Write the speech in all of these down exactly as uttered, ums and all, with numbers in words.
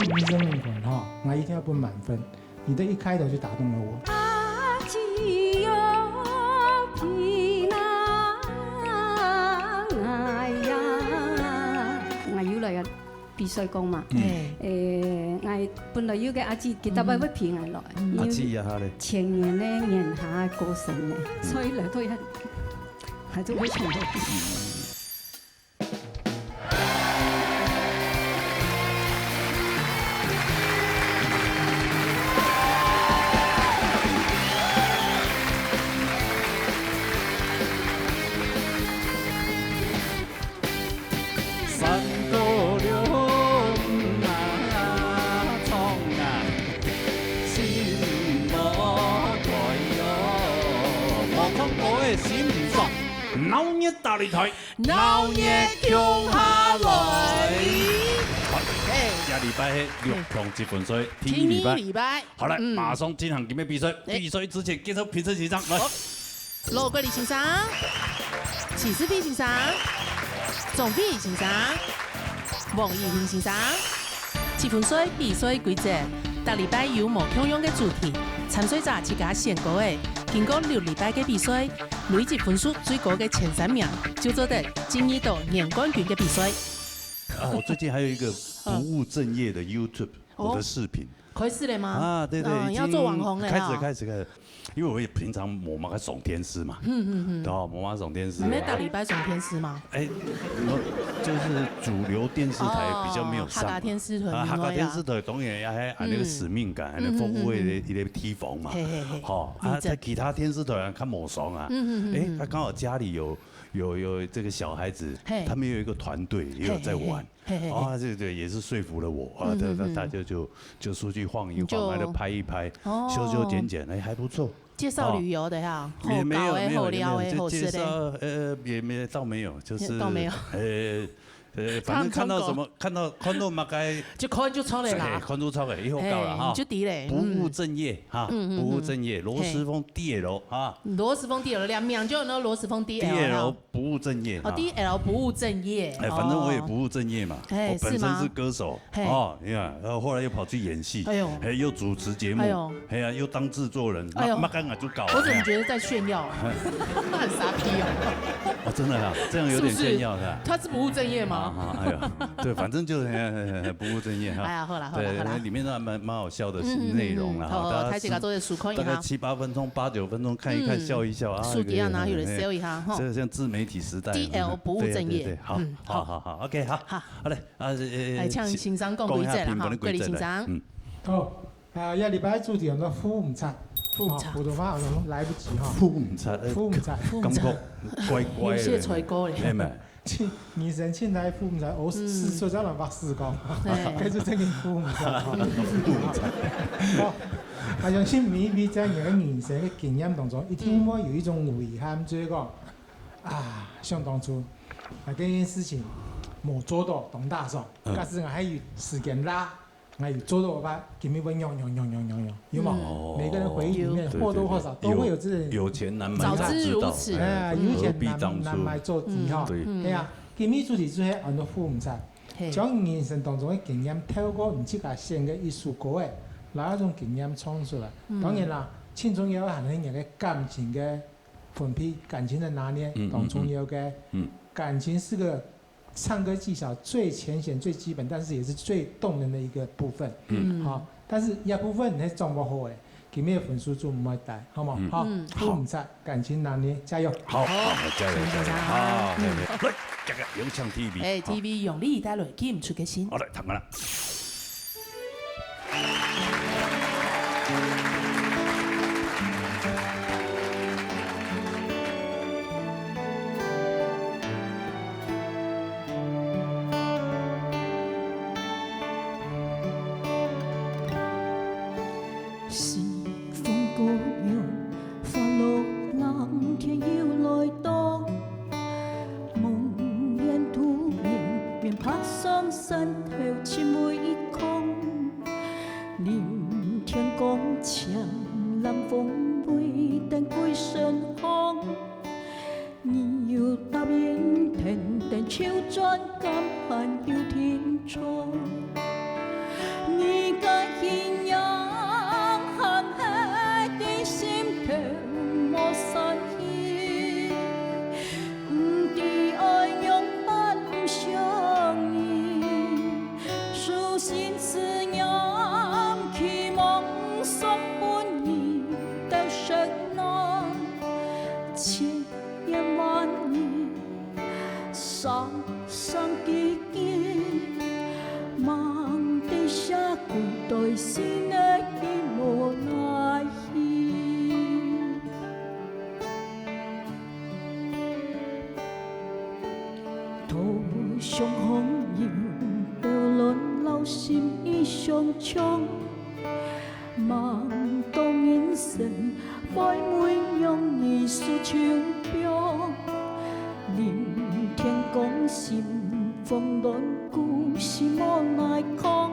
你認真看哈，我一定要分滿分。你的一開頭就打動了我。阿姊喲，平安呀。𠊎又來个比賽講嘛，嗯。誒，𠊎本來有个阿姊，佢逐擺會陪𠊎來，嗯。因為阿姊呀，哈咧。前年个年下過身个，嗯。所以來到這，還是會想到。 鬧熱大擂台。 鬧熱共下來。好，嘿。這禮拜係六強積分賽第二禮拜。第二禮拜。好，來，嗯。馬上進行今日比賽。欸。比賽之前，介紹評審先生，來。好。羅國立先生、徐世飛先生、鍾偉先生、王以興先生。積分賽比賽規則，逐禮拜有無共樣个主題，參賽者自家選歌仔，經過六禮拜个比賽， 累積分數最高个前三名就做得進入到年冠軍个比賽。啊，我最近還有一個不務正業的YouTube，哦。我的視頻。開始了嗎？啊，對，對，嗯，已經要做網紅了哈。開始，開始，開始。因為我也平常無麼个上電視嘛，嗯，嗯，嗯。對吧？無麼个上電視。你們逐禮拜上電視嗎？哎，我就是主流電視台比較沒有上嘛。哦，客家電視台啊，客家電視台當然也還有那個使命感，嗯。還有服務的一個地方嘛。嗯，嗯，嗯，嗯。嘿，嘿，嘿。好，啊，在其他電視台啊，較無上啊。嗯，嗯，嗯，嗯。哎，他剛好家裡有 有，有這個小孩子，嘿。他們有一個團隊，也有在玩。嘿，嘿，嘿，嘿，嘿。啊，這個，對，也是說服了我，啊，嗯，他，他，嗯，嗯。他就，就，就出去晃一晃，你就，啊，就拍一拍，哦。修修剪剪，哎，還不錯。介紹旅遊的哈，啊，也沒有，好搞的，沒有，也沒有，好料的，好吃的。介，介紹，呃，也沒，倒沒有，就是，倒沒有。呃，呃，反正看到什麼，看到，看到麼个，就看就出來啦。哎，看就出來，以後到了哈。哎，就知咧，不務正業哈，嗯。嗯，嗯，嗯。不務正業，螺螄粉D L哈。螺螄粉D L，兩名就有那螺螄粉D L了。D L 不務正業，哦，哈。D L不務正業，哎，反正我也不務正業嘛，哦。哎，我本身是歌手，是嗎？嘿。哦，你看，然後後來又跑去演戲，哎呦。哎，又主持節目，哎呦。哎呀，又當製作人，哎呦。那，那剛好就搞了。我怎麼覺得在炫耀啊？那很傻逼哦。哦，真的啊，這樣有點炫耀是吧？是不是？他是不務正業嗎？啊，啊，哎呀，對，反正就是，嘿，嘿，嘿，不務正業哈。哎呀，好啦，好啦，對，好啦。那裡面都還蠻，蠻好笑的內容啦，嗯，嗯，嗯，哈，好，大家大家做得收看一下。大概七八分鐘、八九分鐘看一看，嗯。笑一笑啊，手機啊，拿起來笑一下，哈。這個像自媒體時代，D L不務正業。對，對，對，好，嗯，好。好，好，好，OK，好。好。好嘞，啊，呃，哎，請先生講規則啦，哈，講評分的規則來。國立先生。嗯。好，啊，這禮拜主題叫做赴毋掣。赴毋掣。哦，普通話好像來不及哈。赴毋掣，呃，赴毋掣。感覺怪怪的。有些衰哥咧。哎，沒。 人生盡大赴毋掣，哦，嗯。係，係，係，恁樣話係講。哎。該就真个赴毋掣。赴毋掣。哦，𠊎相信每一位在你个人生个經驗當中，一定會有一種遺憾，嗯。就係講，啊，想當初，啊，這件事情無做到，當打爽，嗯。假使𠊎還有時間啦， 哎，做到吧，今日會樣樣樣樣樣樣，有無？嗯。每個人回憶裡面或多或少都會有這種，有，有錢難買早知道，早知如此。哎，有錢難，何必當初。難買早知哈。嗯，對。嗯。係啊，今日主題就係安到赴毋掣，嘿。將人生當中个經驗透過你自家選个一首歌仔，拿那種經驗唱出來。嗯。當然啦，最重要个還係你个感情个分配，感情个拿捏，嗯，嗯，當重要个。嗯。感情係个 唱歌技巧最淺顯、最基本，但是也是最動人的一個部分。嗯。好，但是這部分你掌握好誒，今日个分數就毋會低，好無？嗯。好，嗯。赴毋掣，感情拿捏，加油！好，好，加油，加油！好，嗯。嘿，嘿，來，加油，有請T V。哎，好。T V用力帶來，寄毋出个信。好，來，聽看啦。 西風姑娘，花落冷天又來到，夢魘突然，便爬上山頭尋遺忘。臨天光前，冷風微等歸身項。 你有答應，天天就轉，敢還有定著？你生生记记，望得写归代心的佢無奈去。途上朋友，表論老心意相像。 望到人生，愛問容易輸秋風。臨天光，心慌亂，故事無奈講。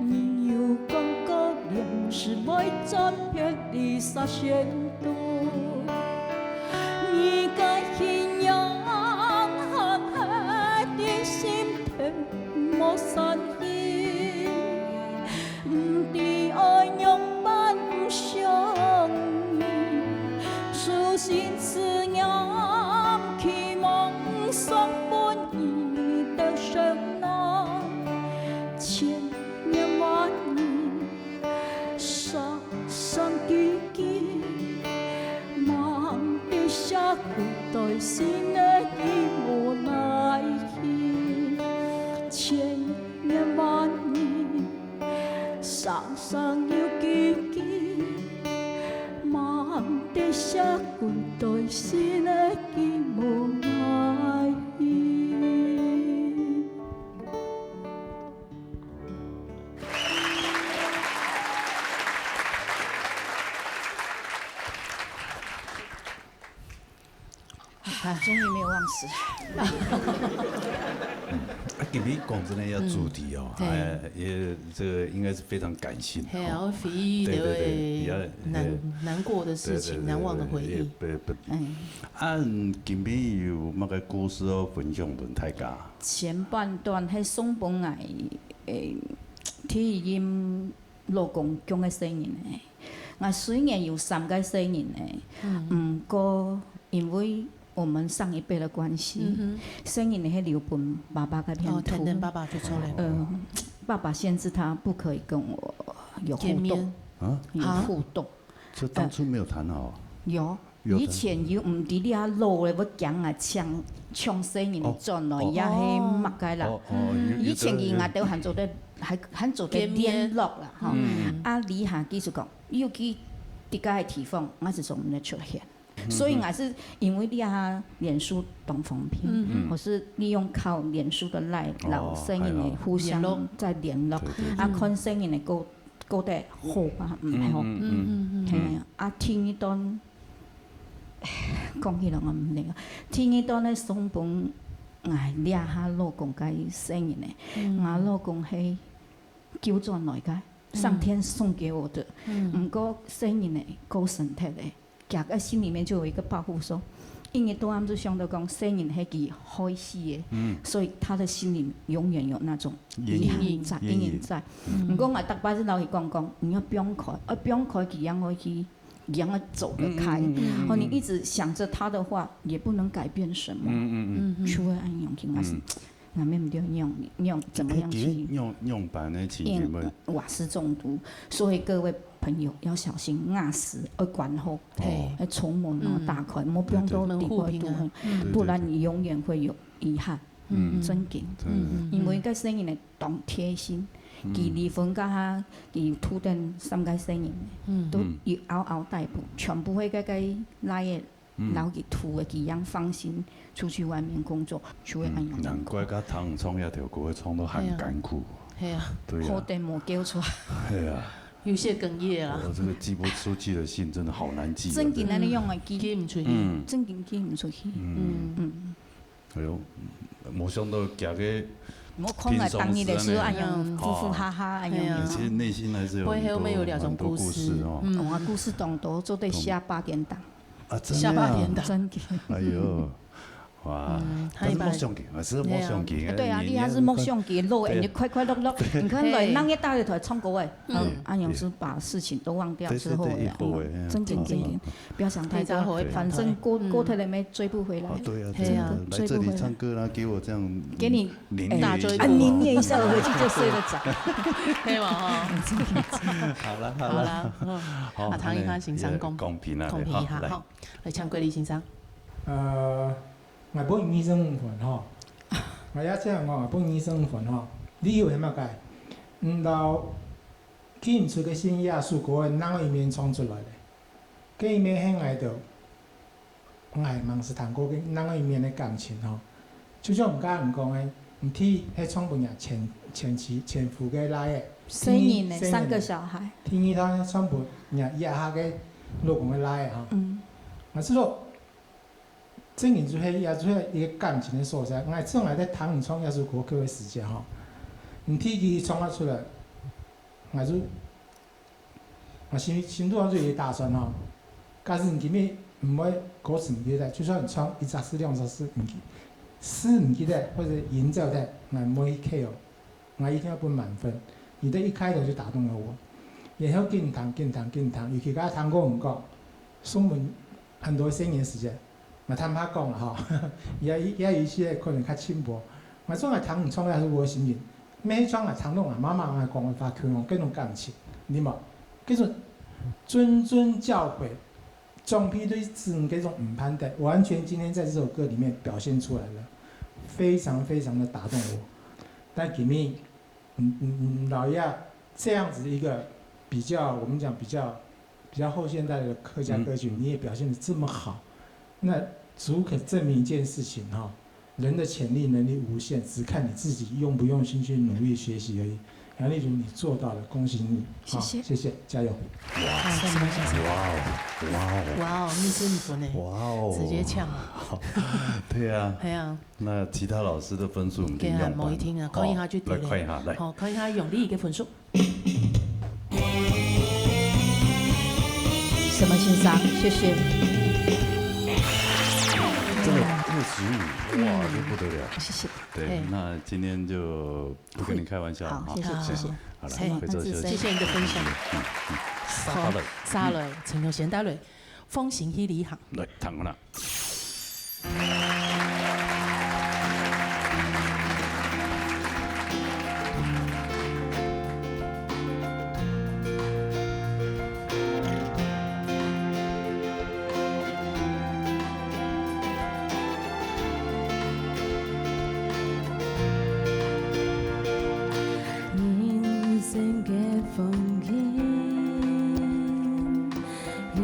人有講過，臨時會轉別離煞仙都。你个信仰，含在心頭，無散去。 毋知愛仰般相依，書信思念，期望送分你到相來。千言萬語，聲聲句句，望得寫歸代心的佢無奈去。千言萬語， 聲聲有句句，望得寫歸代心的佢無奈去。 啊，终于没有忘词。啊，今日讲真个要主题哦，嗯哎，也这个应该是非常感性。系啊，哦我回忆对对对，的也难难过的事情，难忘的回忆。不不，嗯，啊，今日有么个故事要分享分大家？前半段，迄松本爱，诶，第一任老公降个生人呢，我虽然有三个生人呢，嗯，毋过因为我们上一辈的关系，嗯生人呢，迄留分爸爸个哼，哦，边谈谈爸爸就出来了。呃，爸爸限制他不可以跟我有互动见面，啊，有互动，就当初没有谈好。有。有的以前有毋知你啊老了，要讲啊，抢抢生人转来，哦也迄么个啦。哦哦，有以前伊有的外头还做得还还做得见面联络啦，哈。嗯啊，你下继续讲，尤其自家个地方，我是从毋出现。所以我是因为你啊，脸书当方便，嗯我是利用靠脸书的 Line，哦老生人还好的互联络相在联络，对对啊，看生人的过过得好啊，毋好。嗯嗯嗯嘿啊，第二段，讲起来我毋灵啊。第二段咧，松本，哎，掠下老公个生人呢，嗯我老公係救转来个，上天送给我的。嗯毋过生人呢，过身体咧，佢个心里面就有一个保护说，因为都暗就想到讲，生人係佢害死的，嗯所以他的心里永远有那种阴遗憾在，阴影阴影在。嗯毋过我逐擺是老实讲讲，你要放开，要放开佢，让佢去，让佢走得开。嗯嗯嗯嗯哦，你一直想着他的话，也不能改变什么，嗯嗯嗯，嗯除了安永平，还是嗯那面对用用怎么样去用用办的情形吗？瓦斯中毒，所以各位朋友要小心，瓦斯要关好，哦要窗门要打开，莫放到门底部度，户平安，对不然你永远会有遗憾。嗯真紧，真的因为个生人呢，当贴心，佢离婚个哈，佢拖等三个生人，嗯都有嗷嗷待哺，全部会个个来个，嗯然后佢拖个，佢样放心出去外面工作，就会安嗯，样。难怪他唐唱那条歌会唱到很甘苦。系啊，对呀，好得无叫出来。对呀，有些哽咽啊，我这个寄不出去的信真的好难寄啊。真紧安尼样个寄，寄毋出去。嗯真紧寄毋出去。嗯，嗯，哎呦，没想到这个我看个当日的时候，哎呀，嗯呼呼哈哈，哎呀哎呀，其实内心还是有很多背后面有两种很多故事事哦。嗯我故事当多，做得写八点档，啊，真的啊下八点档。真的。哎呦，哇，嗯但是没想到，还是没想到。对啊，年你还是没想到，老人就快快乐乐，你看来那个大学台唱歌哎，嗯啊，有时把事情都忘掉之后，对对对，以后哎，真紧真紧，不要想太多，太早回反正过嗯过头了没追不回来哦，。对啊，对啊真的来这里唱歌啦，给我这样给你凌虐哎一下大追啊，你念一下，我回去就睡得着。可以吗？哈，好了好好了，啦，嗯好，啊，唐一哈先生讲公平啊，公平一下好来哈，来请桂丽先生。呃， ，𠊎分你二十五分吼。𠊎也這樣講，𠊎分你二十五分吼。理由係麼个？你摎寄毋出个信耶穌歌个另外一面唱出來咧。該一面係𠊎兜，𠊎吂試聽過个另外一面个感情吼。就像𠊎頭先講个，你第一係唱分若前，前妻，前夫个倈仔，細人呢，第二，三個小孩。第二段係唱分若這下个老公个倈仔吼。嗯。𠊎知道， 正經就係，也就係一個感情个所在。𠊎知𠊎在聽你唱這首歌曲个時節吼，你第一句唱啊出來，𠊎就，𠊎心，心肚上就有一個打算吼。假使你今日毋會歌詞毋記得，就算你唱一隻字、兩隻字，毋記，字毋記得或者音走忒，𠊎毋會去care哦。 𠊎一定愛分滿分。你的一開頭就打動了我，然後緊聽、緊聽、緊聽，尤其剛才聽過你講，送分很多細人時節，𠊎坦白講了吼，也，也有一些可能較淺薄。𠊎總係聽你唱个係我个心情，每一唱𠊎聽到𠊎媽媽𠊎講个話，可能有這種感情，你無？這種諄諄教誨， 長輩對子女這種毋盼得，完全今天在這首歌裡面表現出來了，非常非常的打動我。但今日，嗯，嗯，嗯，老葉這樣子一個比較，我們講比較，比較後現代的客家歌曲，嗯。你也表現得這麼好，那足可證明一件事情哈， 人的潛力能力無限，只看你自己用不用心去努力學習而已。楊麗如，你做到了，恭喜你！謝謝。好，謝謝，加油！哇，太棒了，謝謝。哇哦，哇哦，哇哦，二十五分呢，哇哦，直接嗆啊！對啊，對啊，那其他老師的分數我們就對啊，用完。無一定啊，看一下就對了。好，來看一下，來。好，看一下永利个分數。 沈先生，謝謝。這個，這個十五，哇，這不得了。謝謝。對，嘿。那今天就不跟你開玩笑了哈。好，謝謝，謝謝。好了，回座休息。謝謝你的分享。嗯，嗯。好，再來，陳永賢帶來，《風行去旅行》。來，聽好了。 人生个風景，有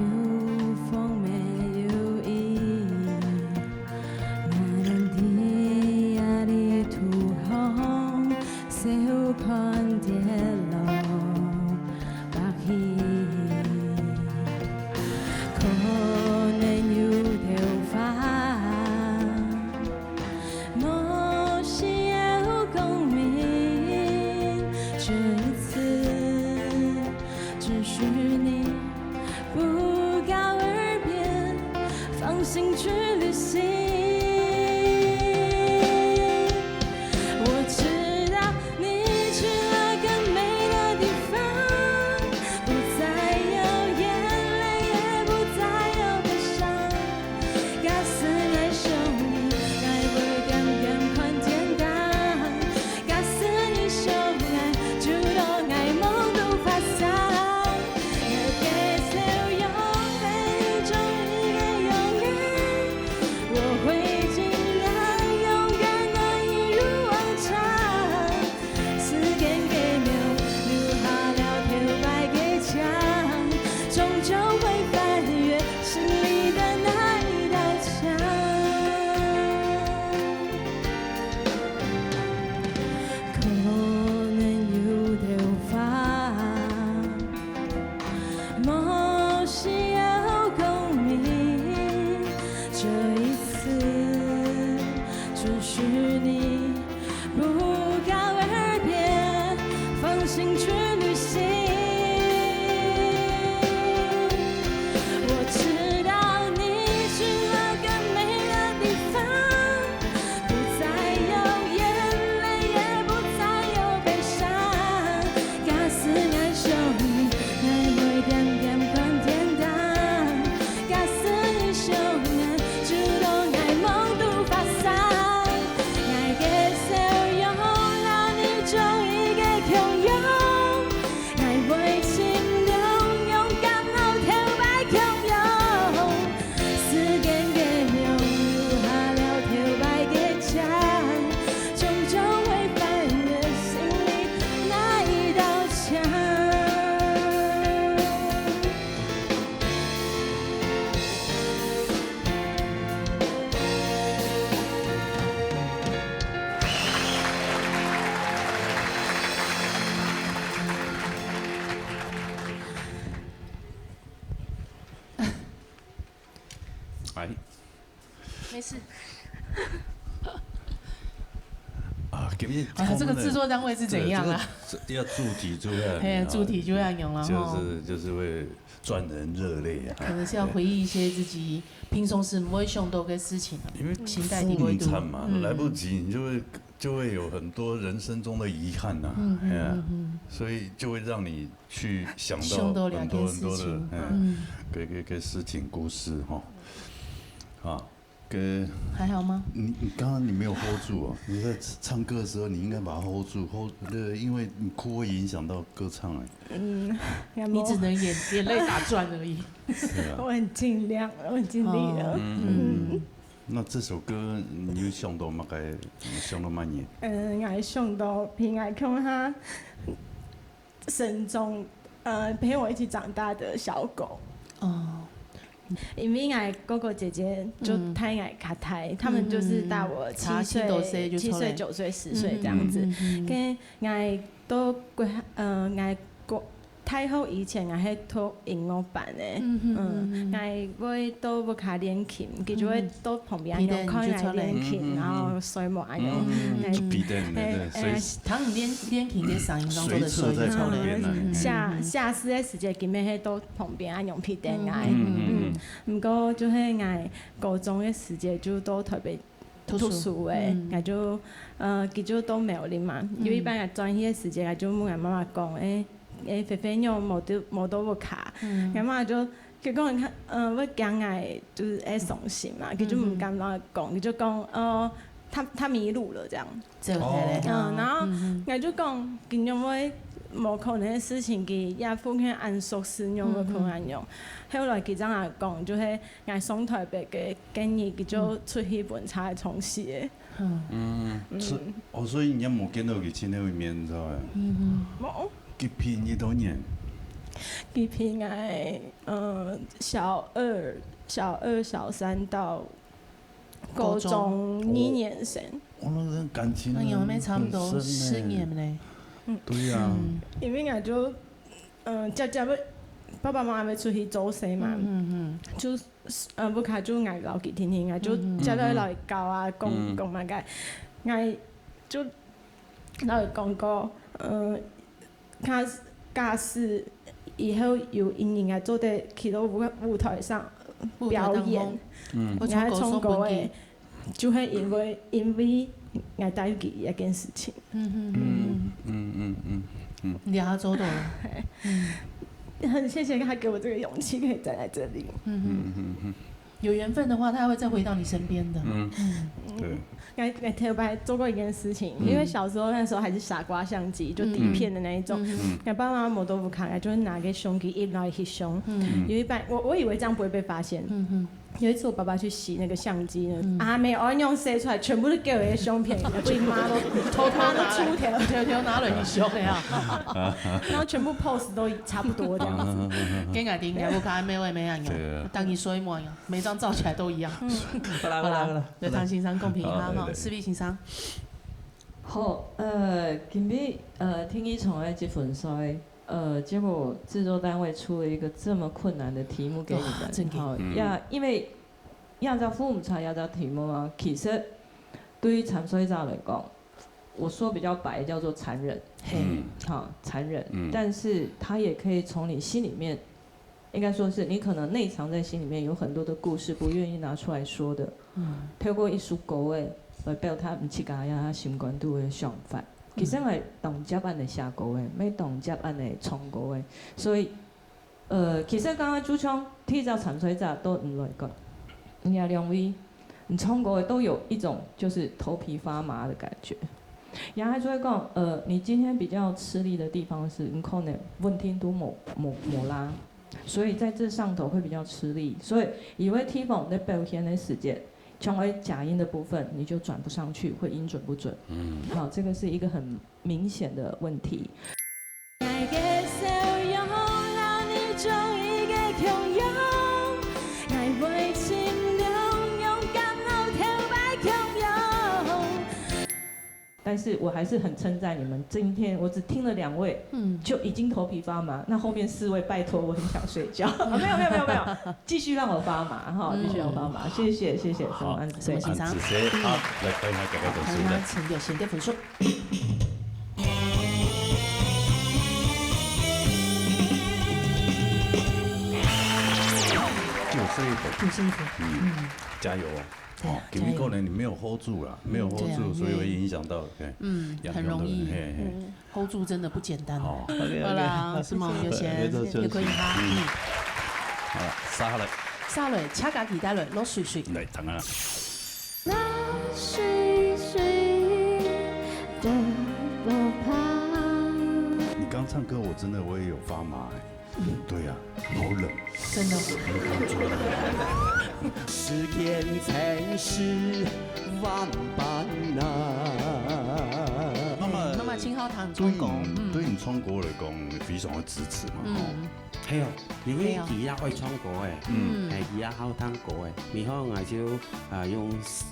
風沒有雨。 那年的土風，笑看跌落白雲。可能有條花，無需要功名，這一次只許你 不告而別，放心去旅行。我知道你去了更美的地方，不再有眼淚，也不再有悲傷。假使愛想你，愛會恬恬看天光。 假使你想愛，就當愛夢都發生。愛个笑容，愛你中意个勇敢，我會盡量勇敢地一如往常。時間嘅貓，留下了跳擺个牆，終究會翻越心裡的那一道牆。 可能有條花，無需要功名，這一次只許你不告而別，放心去旅行。我知道你去了更美的地方， 不再有眼淚，也不再有悲傷。假使愛想你，愛會恬恬看天光。假使你想愛，就當愛夢都發生。愛个笑容，摎你中意个共樣。今日啊，这个制作单位是怎样啊？这个，这个要主题就要，嘿，主题就要用了吼。就是，就是会赚人热泪啊。可能是要回忆一些自己平常时不会想到的事情啊。因为心态体会度。父母惨嘛，嗯。来不及，你就会，就会有很多人生中的遗憾呐。嗯，嗯，哎呀，嗯，嗯。所以就会让你去想到想到两件事情。很多很多的，哎，嗯。个，个，个事情、故事吼。啊， 歌。还好吗？你，你刚刚你没有 hold 住哦，你在唱歌的时候，你应该把它 hold 住，hold，对，因为你哭会影响到歌唱哎。嗯，你只能眼，眼泪打转而已。是啊。我很尽量，我很尽力了。哦。嗯。那这首歌你有想到么个，想到么个？嗯，我想到平安空哈。 生中，呃，陪我一起长大的小狗。哦。因为我哥哥姐姐就，嗯。大我个，他们就是大我七岁，嗯，嗯，嗯。差七多岁就出来。七岁、九岁、十岁这样子。嗯，嗯，嗯，嗯。跟我都过，呃，我过，大学以前我还读音乐班的。嗯，嗯，嗯，嗯。我会到屋下练琴，佢就会到旁边，嗯，嗯。看我练琴，陪等你就出来。然后睡目啊，嗯，嗯，嗯。哎，就陪等你，哎，对，随，哎， 当你练，练琴的声音当中的时候，随侧在旁边呢。嗯，嗯，嗯。下，下课的时节，佢乜係到旁边啊，用皮带啊。嗯，嗯，嗯，嗯。毋過就係𠊎高中的時节就到台北讀書。讀書的，嗯。𠊎就，呃，佢就到苗栗嘛。嗯。有一擺𠊎轉去的時节，𠊎就問𠊎媽媽講，欸，欸，菲菲你有無到，無到屋下？嗯。𠊎媽媽就，佢講，呃，會驚𠊎就是會傷心嘛，佢就毋敢亂講，嗯哼。佢就講，呃，他，他迷路了這樣。 走開了。哦。嗯，然後，嗯哼。𠊎就講，佢仰會無可能的事情，佢這附近恁熟識，仰會無可能恁樣。嗯哼。後來佢正來講，就係𠊎上台北个，个日，佢就出去分車个同事个。嗯。嗯，嗯。所，哦，所以你也無見到佢盡後一面，知道嗎？嗯哼。無。佢陪你幾多年？佢陪𠊎，呃，小二，小二、小三到 高中二年生。高中。哦，那感情很，那你們差不多很深呢。十年嘞。嗯。對啊。嗯。因為𠊎就，呃，常常會，爸爸媽媽會出去做事嘛，嗯，嗯，嗯。就，呃，屋下就𠊎摎佢定定，𠊎就，嗯，嗯。常常會摎佢教啊，講，嗯。講麼个，𠊎就摎佢講過，呃， 假，假使以後有一日𠊎做得企到舞，舞台上表演，舞台當中。嗯。𠊎還唱歌个，就係因為，因為𠊎帶佢一件事情。嗯，嗯，嗯，嗯。嗯，嗯，嗯，嗯，嗯。你也做到了。嘿。嗯。很謝謝他給我這個勇氣，可以站在這裡。嗯，嗯。嗯，嗯，嗯。 有緣分的話，他會再回到你身邊的。嗯。嗯。對。𠊎，𠊎頭擺做過一件事情，嗯。因為小時候那時候還是傻瓜相機，就底片的那一種。嗯。嗯。𠊎爸媽無到屋下，就會拿個相機一直來翕相。嗯。有一擺，我，我以為這樣不會被發現。嗯哼。有一次我爸爸去洗那個相機呢，嗯。阿姆，𠊎用洗出來，全部都給我的相片，我媽都，偷偷拿來，媽都出條。偷偷拿來翕相的啊。然後全部 pose 都差不多這樣子。嗯。跟𠊎聽，𠊎屋下阿姆也恁樣，對啊。當你睡目一樣。 每張照起來都一樣。嗯。好啦，好啦，好啦。好啦，來，唐先生公平一下吼，好，對，對。思維先生。好，呃，今日，呃，天宇唱个這份衰，呃，結果製作單位出了一個這麼困難的題目給你們，哇，真的。好，嗯。呀，因為亞洲父母差亞洲題目啊，其實對於參賽者來講，我說比較白叫做殘忍，嘿。嗯。好，殘忍，嗯。但是他也可以從你心裡面 應該說是你可能內藏在心裡面有很多的故事，不願意拿出來說的，嗯。透過一首歌仔來表達你自家呀心肝肚个想法。嗯。其實𠊎當接恁樣寫歌仔，乜當接恁樣唱歌仔，所以，呃，其實剛剛就像第一隻參賽者都毋來講，你也兩位，你唱歌仔都有一種就是頭皮發麻的感覺。也還是會講，呃，你今天比較吃力的地方是，你可能穩定度無，無，無啦。 所以在這上頭會比較吃力。所以以為地方在表現的時節，像會假音的部分，你就轉不上去，會音準不準。嗯。好，這個是一個很明顯的問題。但是我还是很称赞你们。今天我只听了两位，嗯，就已经头皮发麻，那后面四位，拜托，我很想睡觉。啊，没有没有没有没有，继续让我发麻哈，继续让我发麻，谢谢谢谢，好，安子什么欣赏？子谁啊，来看一下，给他点好，声音。那请有请给分数。九十一分，九十一分，嗯，加油哦！对啊哦，给你可能你没有 hold 住啦，没有 hold 对啊住，所以会影响到，嘿，嗯，杨很容易杨的嘿嘿。 hold 住，真的不简单。好，好啦，是吗？有钱也可以哈。嗯，好了，杀下来。下来，请家己带来，落水水。来，等啊。落水水，啵啵拍。你刚唱歌，我真的我也有发麻哎。对呀，好冷。真的。时间真是万般难。那么那么青浩堂对中国，你对你唱歌来讲，你非常的支持嘛，吼。嗯，系啊，因为佢也爱唱歌诶，嗯，系佢也好听歌诶，然后我就啊用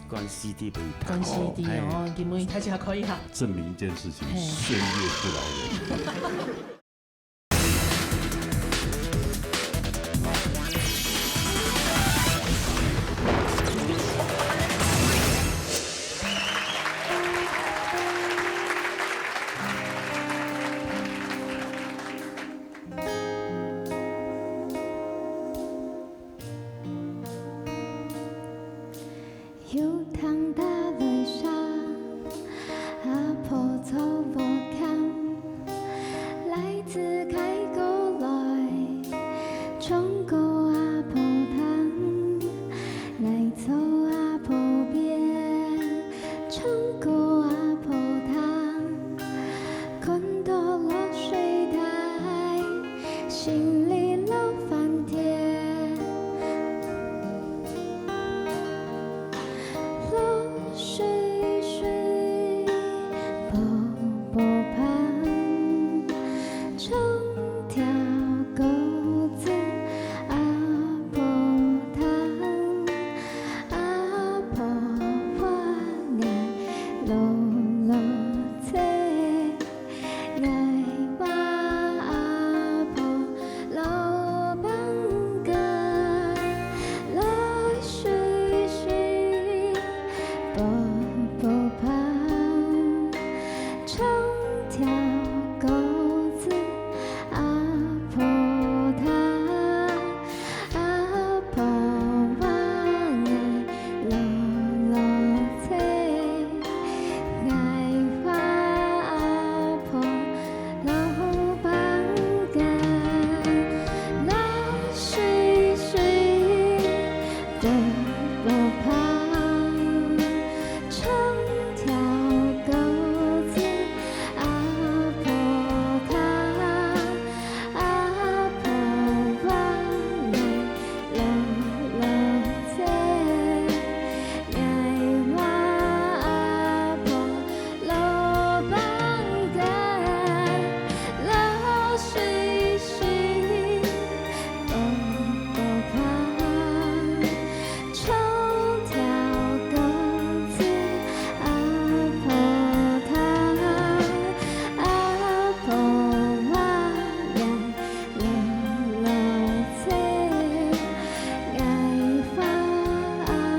灌 C D 俾佢听。关系的哦，因为大家可以哈。证明一件事情，嘿岁月不饶人。有糖打雷声，阿婆做无欠，来自开过来，唱歌阿婆听，来坐阿婆边，唱歌阿婆听，看到落水大，心里乐翻天。 落水水，啵啵拍，唱条歌仔阿婆听，阿婆话伲落落嘴。 𠊎话阿婆老板家，落水水，啵啵拍，唱条歌仔阿婆听。 阿婆话伲落落嘴，𠊎话阿婆老板家，落水水，啵啵拍，唱条歌仔阿婆听。 阿婆话伲落落嘴，𠊎话阿婆老板家，落水水，啵啵拍，唱条歌仔阿婆听，阿婆话伲 落落嘴，𠊎话阿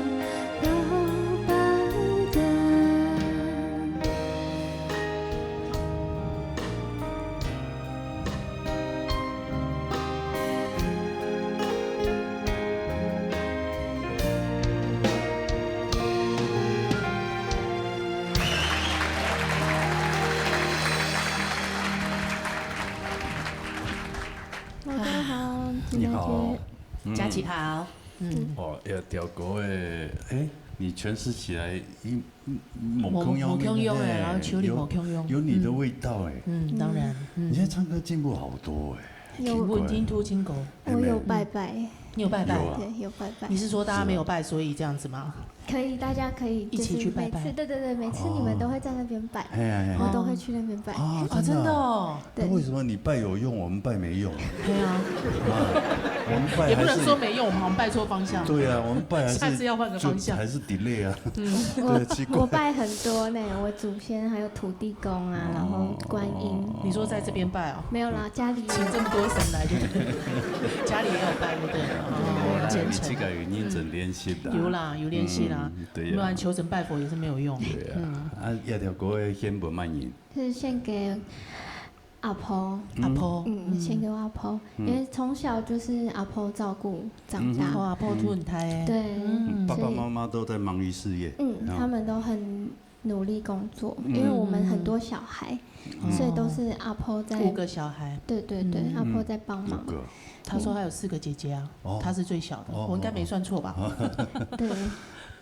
婆老板家。 大家好，你好，佳琪好，嗯，哦，要调歌诶，哎，你诠释起来，一，嗯，无无共样无共样诶，哎然后处理有无共样，有你的嗯味道哎，嗯，当然，嗯，你现在唱歌进步好多哎，有我听都听过。我有拜拜，有你有拜拜？有啊对，有拜拜。你是说大家没有拜，所以这样子吗？可以，大家可以一起去拜拜就是每次，对对对，每次你们都会在那边拜，哎哎哎，我都会去那边拜。啊，哦，真的哦，对那为什么你拜有用，我们拜没用？对啊，我们拜还是也不能说没用，我们好像拜错方向。对啊，我们拜还是下次要换个方向。就还是 delay 啊。嗯。对，奇怪。我拜很多呢，我祖先还有土地公啊，然后观音。哦。你说在这边拜哦？没有啦，家里有。请这么多神来就对了，家里也有拜就对了。哦，虔诚。你自家有认真练习的啊。有啦，有练习啦。嗯，对呀。不然求神拜佛也是没有用。对呀。嗯。啊，这条歌献分么人？是献给阿婆。阿婆，嗯，嗯，献给我阿婆，嗯。因为从小就是阿婆照顾长大。嗯哼。哦，阿婆渡你大个。对，嗯。爸爸妈妈都在忙于事业。嗯，哦。他们都很努力工作，嗯。因为我们很多小孩，嗯。所以都是阿婆在。五个小孩。对对对，嗯。阿婆在帮忙。五个。他说他有四个姐姐啊，哦。他是最小的，哦，我应该没算错吧？哦。对。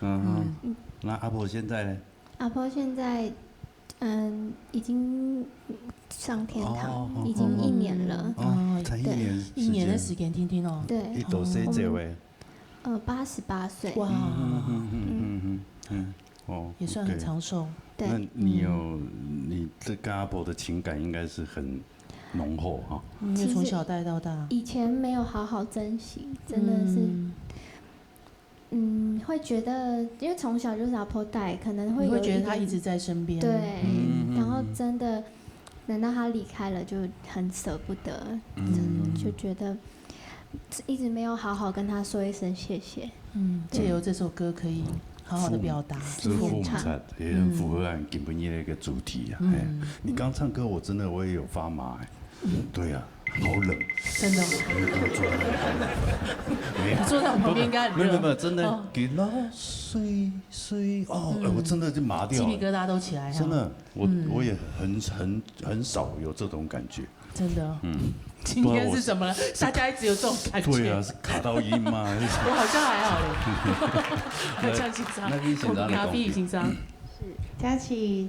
嗯哼。嗯。那阿婆现在呢？阿婆现在，嗯，已经上天堂，哦，已经一年了。哦，哦，才一年时间。对。一年的时间，听听哦。对。佢多岁走个？呃，八十八岁。哇。嗯，嗯，嗯，嗯，嗯，嗯，嗯，哦，也算很长寿。OK。对。那你有，嗯。你这跟阿婆的情感应该是很浓厚哈？嗯，因为从小带到大。其实以前没有好好珍惜，真的是。嗯。 嗯，会觉得，因为从小就是阿婆带，可能会有一点，你会觉得她一直在身边。对，嗯，嗯，嗯。然后真的，等到她离开了，就很舍不得，嗯。就觉得一直没有好好跟她说一声谢谢。嗯，对。借由这首歌可以好好地表达。嗯，这个父母茶也很符合俺今晡日的一个主题啊。嗯。哎，你刚唱歌，我真的我也有发麻哎。 对啊，好冷。真的。我坐在那里好冷。没有。你坐在我旁边应该很热。没有，没有，没有，真的，哦。给了水，水，哦，哎，嗯。我真的就麻掉了。鸡皮疙瘩都起来哈。真的，我，嗯。我也很，很，很少有这种感觉。真的。嗯。今天是怎么了？不知道我是，大家一直有这种感觉。对啊，是卡到音吗？还是什么？我好像还好嘞。好像紧张。那，那你紧张的东西。我跟阿飞紧张。是，佳琪，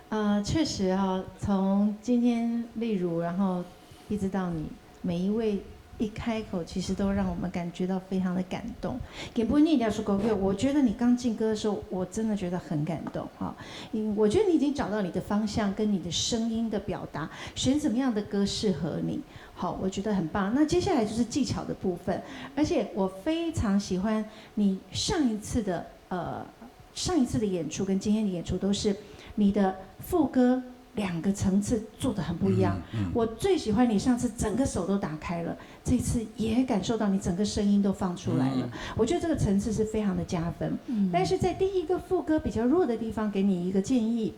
呃，确实哈，从今天例如，然后 一直到你每一位一开口，其实都让我们感觉到非常的感动。今晡日這首歌曲，我觉得你刚进歌的时候，我真的觉得很感动哈。嗯，我觉得你已经找到你的方向，跟你的声音的表达，选什么样的歌适合你，好，我觉得很棒。那接下来就是技巧的部分，而且我非常喜欢你上一次的，呃，上一次的演出跟今天的演出都是你的副歌 两个层次做得很不一样。嗯，嗯。我最喜欢你上次整个手都打开了，这次也感受到你整个声音都放出来了。嗯。我觉得这个层次是非常的加分。嗯。但是在第一个副歌比较弱的地方，给你一个建议，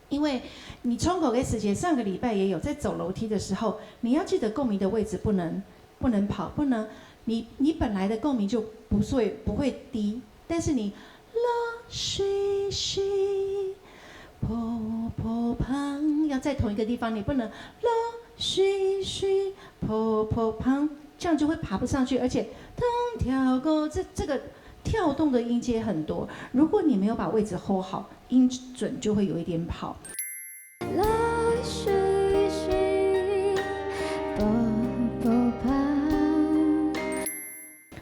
因为你冲口个时节，上个礼拜也有，在走楼梯的时候，你要记得共鸣的位置不能，不能跑，不能，你，你本来的共鸣就不会，不会低，但是你落水水， 泡泡碰，要在同一个地方，你不能落水水，泡泡碰，这样就会爬不上去，而且通跳过这，这个跳动的音阶很多。如果你没有把位置 hold 好，音准就会有一点跑。落水水，泡泡碰。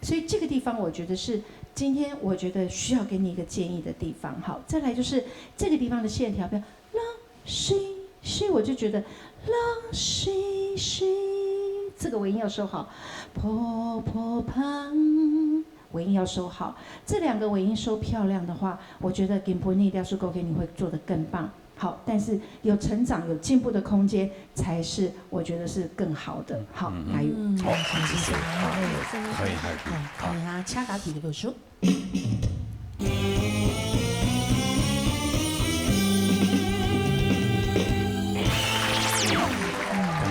所以这个地方我觉得是今天我觉得需要给你一个建议的地方。好，再来就是这个地方的线条，不要落水水，我就觉得落水水，这个尾音要收好，泡泡碰，尾音要收好，这两个尾音收漂亮的话，我觉得今晡日廖树狗给你会做得更棒。 好，但是有成长、有进步的空间，才是我觉得是更好的。好，嗯，嗯。加油。嗯，好，谢谢。好，可以，可以，可以。好，好。看一下，请家己个手。恭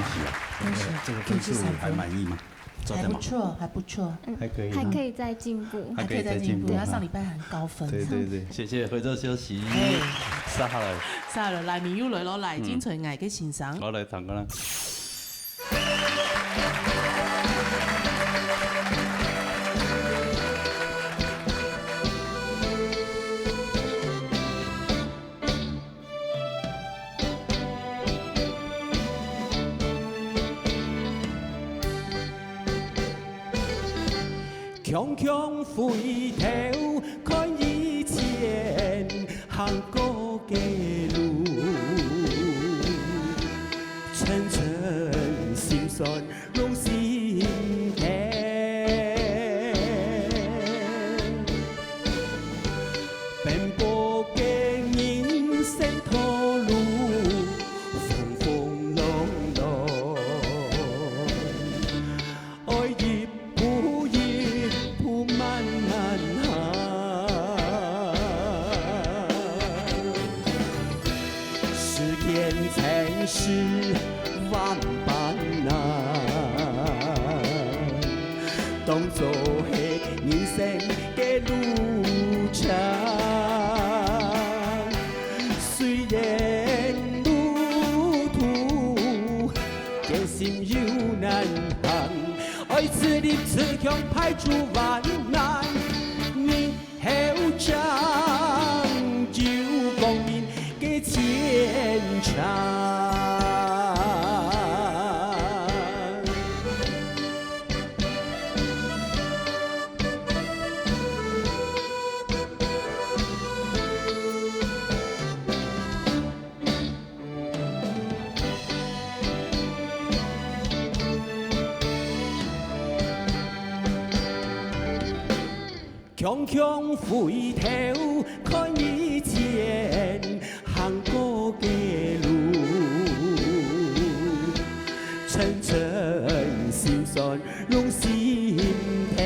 喜啊！恭喜，这个分数还满意吗？ 做得嘛。还不错，还不错。嗯，还可以。还可以再进步。还可以再进步，还可以再进步。他上礼拜很高分。对，对，对，谢谢，回头休息。哎。接下来。接下来，来，咪又来咯，来，嗯。金城矮个先生。我来唱歌啦。是萬般難，當作係人生个路程。雖然路途艱辛又難行，愛自立自強排除萬難。你 後生有光明个前程。強強回頭看以前行過个路，層層心酸湧心頭。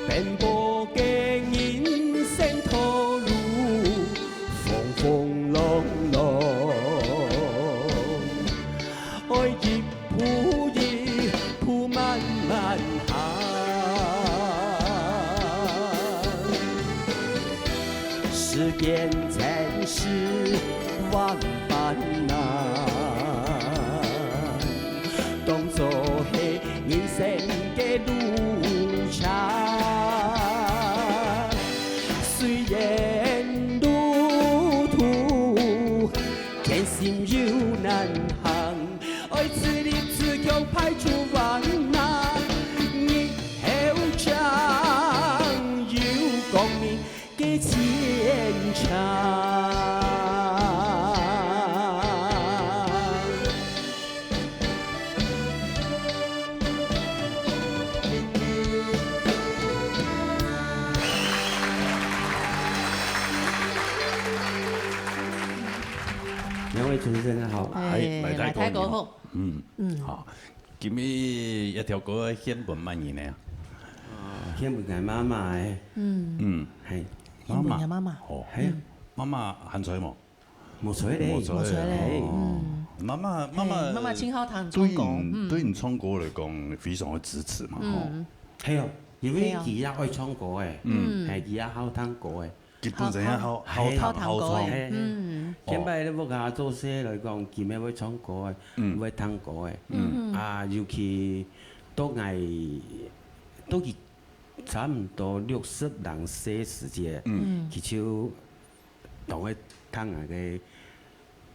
奔波个人生道路，風風浪浪，愛一步一步慢慢行。世間真是萬般難， 當作係人生个路程。雖然路途艱辛又難行，愛自立自強排除萬難，日後正有光明 个前程。兩位主持人好。哎，來，來，來，大哥好。嗯，嗯。好。 今日一條歌獻分麼人呢？啊，獻分𠊎媽媽个。嗯。嗯。係。獻分你媽媽。哦。係啊。嗯。媽媽還在無？無在咧。無在咧。無在咧。哦。嗯。媽媽，媽媽，係，媽媽盡好聽唱歌。對你，嗯。對你唱歌來講，非常个支持嘛，吼。嗯。係哦，因為佢也愛唱歌个。嗯。係，佢也好聽歌个。 佢本身也好，好，好聽，好聽歌个，好唱。嗯。哦。前擺咧屋下做事來講，佢乜會唱歌个，嗯。會聽歌个。嗯。啊，尤其到𠊎，到佢差毋多六十零歲時節，嗯。佢就當會聽𠊎个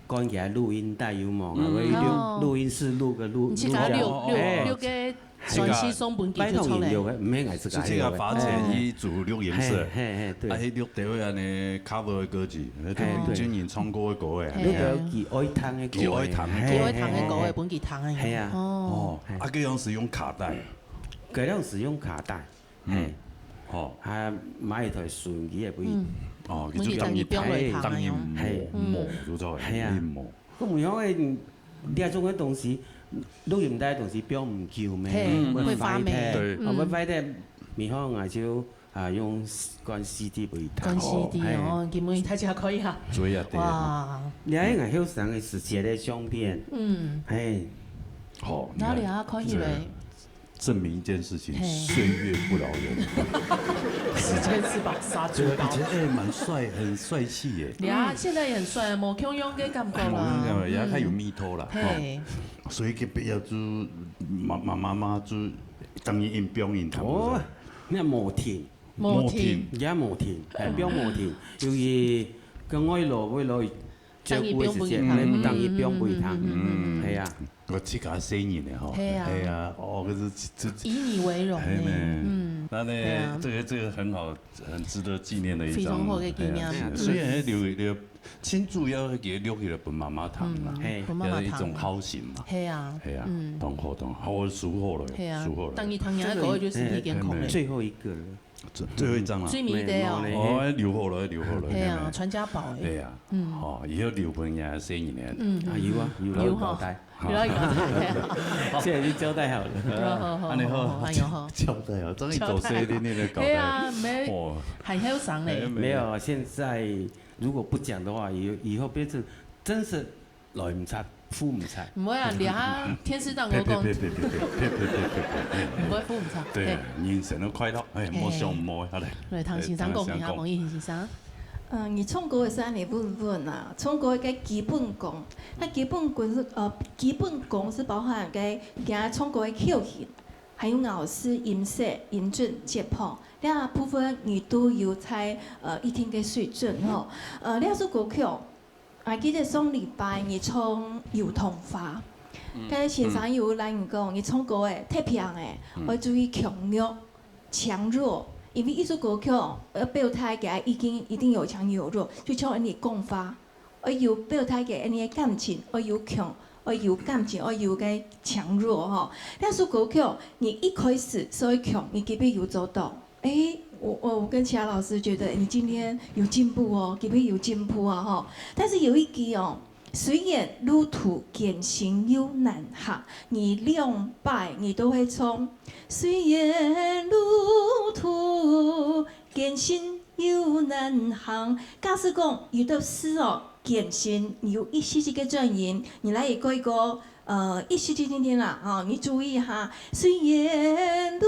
講起來錄音帶有無？嗯。啊，會錄，哦。錄音室錄个錄，你自家錄，錄，哎。錄个專輯送分佢就出來。拜託人錄个，毋係𠊎自家錄个。就自家花錢去租錄音室。嘿，嘿，嘿，對。啊，去錄兜仔恁呢cover个歌曲，嘿，對。真人唱歌个歌仔。嘿啊。錄个佢愛聽个歌仔。佢愛聽个歌。嘿，佢愛聽个歌仔，嘿，嘿。分佢聽个。嘿啊。哦。哦，啊，該樣係用卡帶。該樣係用卡帶。 嗯。嘿。吼。啊，買一台收音機个分佢。嗯。哦，佢就當一台，分佢放落去聽个哦。當一幕，嘿。幕，就做嘿啊。一幕。講有影个，這種个東西，錄音帶个東西放毋久咩，嘿，會壞忒。會發霉。對。啊，會壞忒，嗯。以後𠊎就，啊，用灌CD分佢聽。灌CD哦，嘿。哦，今晡日大家可以啊。注意啊，對。哇。你看𠊎後生个時節个相片。嗯。嘿。好，你看，哪裡啊？看起來。這個 證明一件事情，嘿。歲月不饒人。時間是把殺豬刀。對啊，以前，哎，蠻帥，很帥氣耶。呀，現在也很帥啊，無共樣个感覺啦。哎，無共樣个，也較有味道啦，嗯。嘿。吼。所以个必要就，媽，媽，媽媽就當然用放音樂，哦，是不是？那無停。無停。無停。也無停，哎，放無停。由於跟外勞，外勞 照顧个時節，當然放分佢聽。來，當然放分佢聽。嗯，嗯，嗯，嗯。係啊。𠊎自家細人个吼。係啊。係啊，哦，可是這，這，以你為榮呢。係呢。嗯。那呢，係啊。這個，這個很好，很值得紀念的一張，非常好个紀念。係啊，嗯。雖然留，留，親自要給留起來分媽媽聽啦，嗯，係。分媽媽聽。也是一種孝心嘛。係啊，係啊，嗯。當好，當好，好，收穫了，係啊，收穫了。當然聽人个歌就身體健康了。係，係，係。最後一個了。最，最後一張啊。最尾个哦。沒，沒了。哦，留好了，留好了。哎呀，傳家寶哎。哎呀，嗯。哦，以後留分人家細人仔。嗯，啊，有啊，有啊。有哈。交代。有啊，有啊。現在已經交代好了。好，好，好，按呢好，好，哎呦，好。交代啊，終於做細人仔个交代。哎呀，沒，哦。還後生嘞。沒有，現在如果不講的話，以後，以後變成真是來毋切，赴毋切。毋會啊，這下電視上有講，呸，呸，呸，毋會赴毋切。對，嘿。人生个快樂，哎，莫想毋好，好嘞。來，唐先生講一下，哎，唐先生講。黃義賢先生。呃，你唱歌个時候，你問問啊，唱歌个基本功，那基本功是，呃，基本功是包含个，今日唱歌个口型，還有咬字、音色、音準、節拍，這部分你都有在，呃，一定个水準吼。呃，這首歌曲哦， 𠊎記得上禮拜你唱油桐花，嗯。該先生有來你講，嗯。你唱歌誒，特別誒，嗯。愛注意強弱、強弱，因為一首歌曲愛表達个意境一定有強有弱，就像你講話，愛有表達个你个感情，愛有強，愛有感情，愛有个強弱吼。這首歌曲你一開始所以強，你基本有做到。 誒，我，我，我跟其他老師覺得你今天有進步哦，基本有進步啊吼。但是有一句哦，雖然路途艱辛又難行，你兩擺你都會唱，雖然路途艱辛又難行。假使講有的事哦，艱辛，你有一息息个轉音，你來一個一個 呃，一息息定定啦，吼，你注意哈。雖然路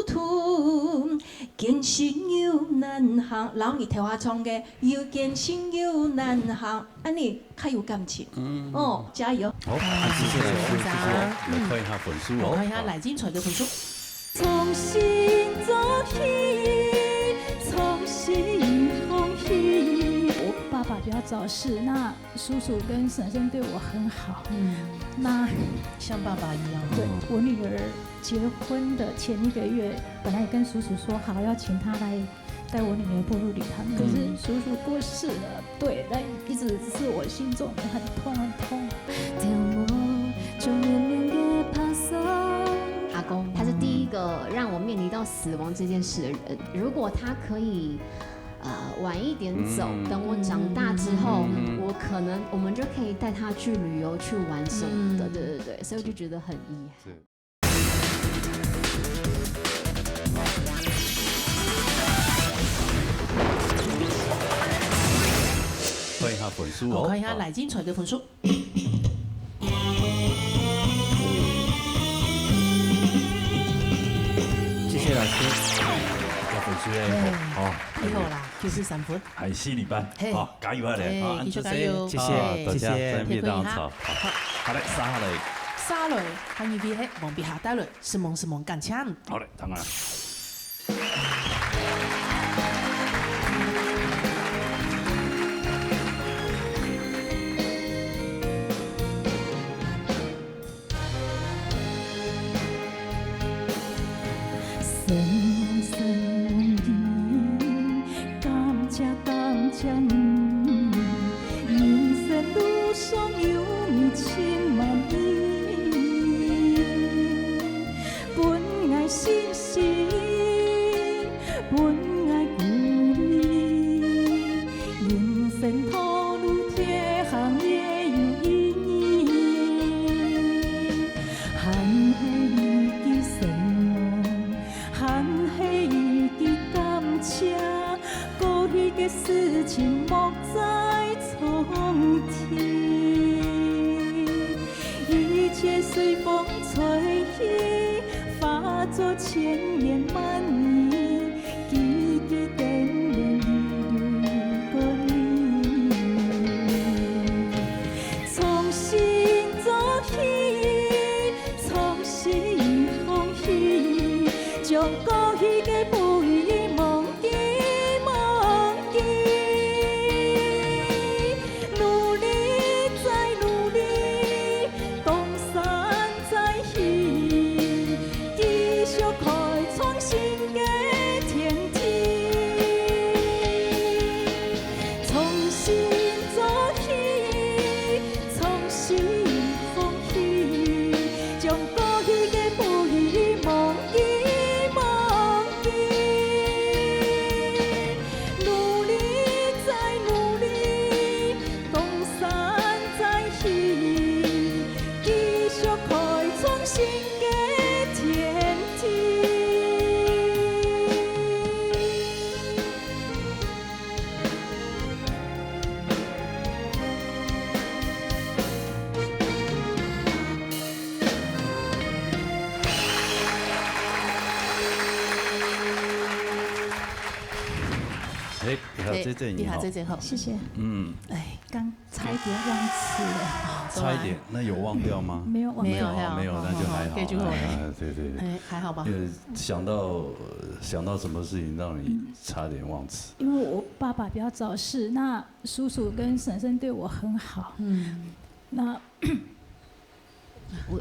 途艱辛又難行，摎你頭下唱个又艱辛又難行，恁呢較有感情。嗯。哦，加油。好，謝謝老師，謝謝。嗯。來看一下分數哦。我看一下賴金釧个分數。重新做起，重新歡喜。我爸爸比較早逝，那 叔叔跟嬸嬸對我很好。嗯。那像爸爸一樣。對，嗯。我女兒結婚的前一個月，本來也跟叔叔說好要請他來帶我女兒步入禮堂，嗯。可是叔叔過世了，對，那一直是我心中很痛很痛。阿公，他是第一個讓我面臨到死亡這件事的人。如果他可以 呃，晚一點走，嗯。等我長大之後，嗯，嗯，嗯。我可能，我們就可以帶他去旅遊、去玩什麼的，嗯。對，對，對，所以我就覺得很遺憾。是。看一下分數哦。我看一下賴金釧个分數。 謝謝老師。這分數也好，嘿，哦，太好啦，九十三分。還四禮拜，嘿。哦，加油啊，嘿，哦，繼續加油。謝謝，啊，大家，謝謝。再見，大家。好，好嘞，續下來。續下來，下一位係王碧霞帶來，承蒙，承蒙，感謝。好嘞，當然。 承蒙，承蒙你，感謝，感謝你，人生路上有你真滿意。分𠊎信心，分𠊎鼓勵，人生道路貼行也有意義。 還係一句承蒙，還係一句感謝，過去个事情莫再重提。一切隨風吹去，化作千言萬語， 記記等你，一路跟你。重新做起，重新歡喜，將過去个不易忘記，忘記。努力再努力，東山再起，繼續開創新个哎，你好，嘿，这这你好。你好，这这好。谢谢。嗯，哎，刚差一点忘词了。差一点，那有忘掉吗？没有忘掉。没有，哦，没有，那就还好。好，好，好，这就好了。哎，对，对，对。哎，还好吧？呃，想到，呃，想到什么事情让你差点忘词？因为我爸爸比较早逝，那叔叔跟婶婶对我很好。嗯。那我，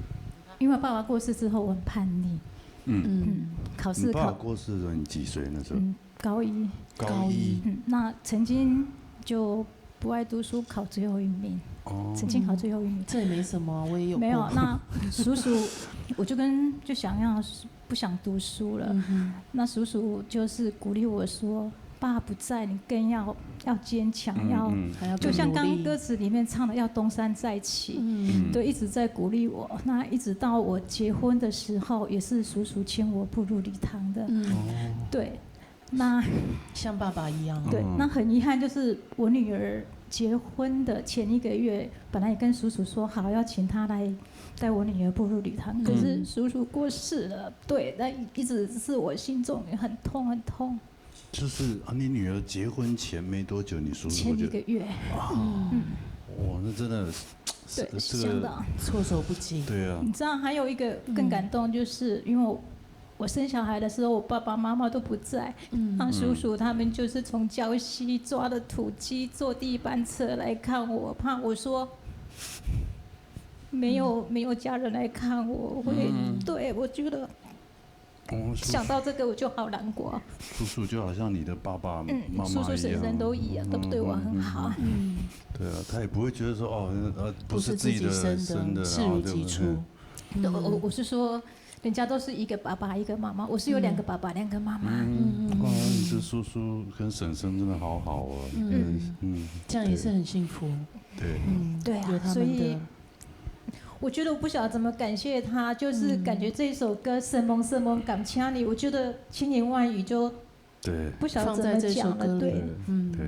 因为爸爸过世之后，我很叛逆。嗯。嗯，考试考，你爸爸过世的时候，你几岁那时候？嗯，高一。高一。嗯，那曾经就不爱读书，考最后一名。哦。曾经考最后一名。这也没什么啊，我也有过。没有，那叔叔，我就跟，就想要不想读书了。嗯哼。那叔叔就是鼓励我说：“爸不在，你更要，要坚强，嗯，要，嗯。还要更努力。”就像刚刚歌词里面唱的，要东山再起。嗯。对，一直在鼓励我。那一直到我结婚的时候，也是叔叔牵我步入礼堂的。嗯。哦。对，那像爸爸一样。对，嗯。那很遗憾，就是我女儿结婚的前一个月，本来也跟叔叔说好要请她来带我女儿步入礼堂，嗯。可是叔叔过世了。对，那一直是我心中很痛很痛。就是啊，你女儿结婚前没多久，你叔叔就，前一个月。啊，嗯。哇，那真的是，对，这个，想到。措手不及。对啊。你知道还有一个更感动，就是因为我，我生小孩的时候，我爸爸妈妈都不在，嗯。那叔叔他们就是从礁溪抓了土鸡，坐第一班车来看我，怕我说没有，没有家人来看我，我会，嗯。对，我觉得哦，叔叔，想到这个我就好难过。叔叔就好像你的爸爸妈妈一样。嗯，叔叔婶婶都一样，都对我很好。嗯，嗯，嗯，嗯。对啊，他也不会觉得说，哦，呃，不是自己的生的，不是自己生的，视如己出。然后，对不对？对，我，我，我是说，人家都是一个爸爸一个妈妈，我是有两个爸爸，两个妈妈。嗯，嗯，嗯，哦，你这叔叔跟婶婶真的好好哦。嗯。嗯。这样也是很幸福。对。嗯，对啊，有他们的。所以我觉得我不晓得怎么感谢他，就是感觉这一首歌《承蒙承蒙感谢你》，我觉得千言万语就，对。不晓得怎么讲了，放在这首歌里。对。嗯。对。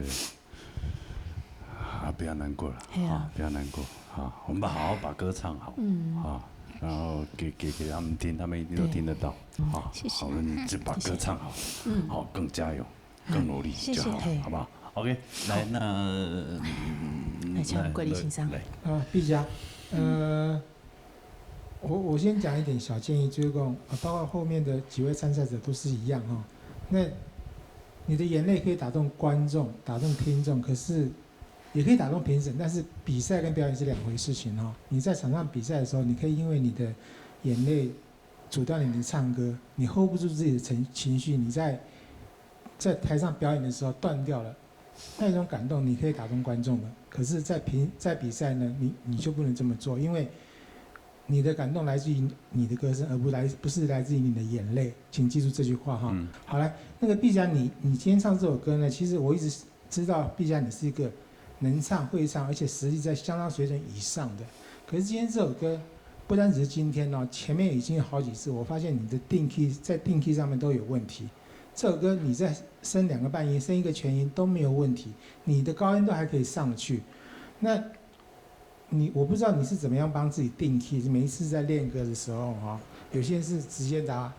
啊，不要难过了，嘿啊。啊，不要难过，啊，我们把，好好把歌唱好，嗯。啊，然后给，给，给他们听，他们一定都听得到，对。啊，谢谢。好，我们就把歌唱好，谢谢。嗯。好，更加油。 更努力就好，谢谢。好不好？OK，来，好。那，嗯，来，请来，郭立先生。来。啊，毕佳，呃，我，我先讲一点小建议，就是讲，啊，包括后面的几位参赛者都是一样哈。那你的眼泪可以打动观众，打动听众，可是也可以打动评审，但是比赛跟表演是两回事情哈。你在场上比赛的时候，你可以因为你的眼泪阻断了你的唱歌，你hold不住自己的情，情绪，你在，在台上表演的时候断掉了，那种感动你可以打动观众的，可是在评，在比赛呢，你，你就不能这么做，因为你的感动来自于你的歌声，而不来，不是来自于你的眼泪，请记住这句话哈。嗯。好，来，那个毕佳，你，你今天唱这首歌呢，其实我一直知道毕佳你是一个能唱会唱，而且实力在相当水准以上的。可是今天这首歌，不单只是今天哦，前面已经有好几次，我发现你的定key，在定key上面都有问题。这首歌你在升两个半音、升一个全音都没有问题，你的高音都还可以上去。那你，我不知道你是怎么样帮自己定key，每一次在练歌的时候哈，有些人是直接打，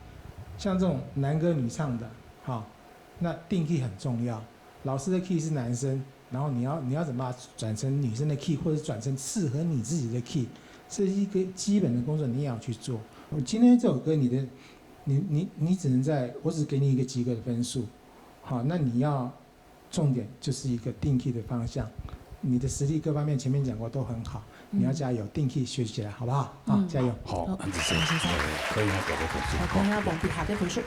像这种男歌女唱的哈，那定key很重要。老师的key是男生，然后你要，你要怎么把它转成女生的key，或者转成适合你自己的key，这是一个基本的工作，你也要去做。我今天这首歌，你的，你，你，你只能在，我只给你一个及格的分数，好，那你要重点就是一个定key的方向，你的实力各方面前面讲过都很好，你要加油，定key学起来，好不好？啊，加油！好，恁仔細，可以拿表个分数。好，看一下王碧霞个分数。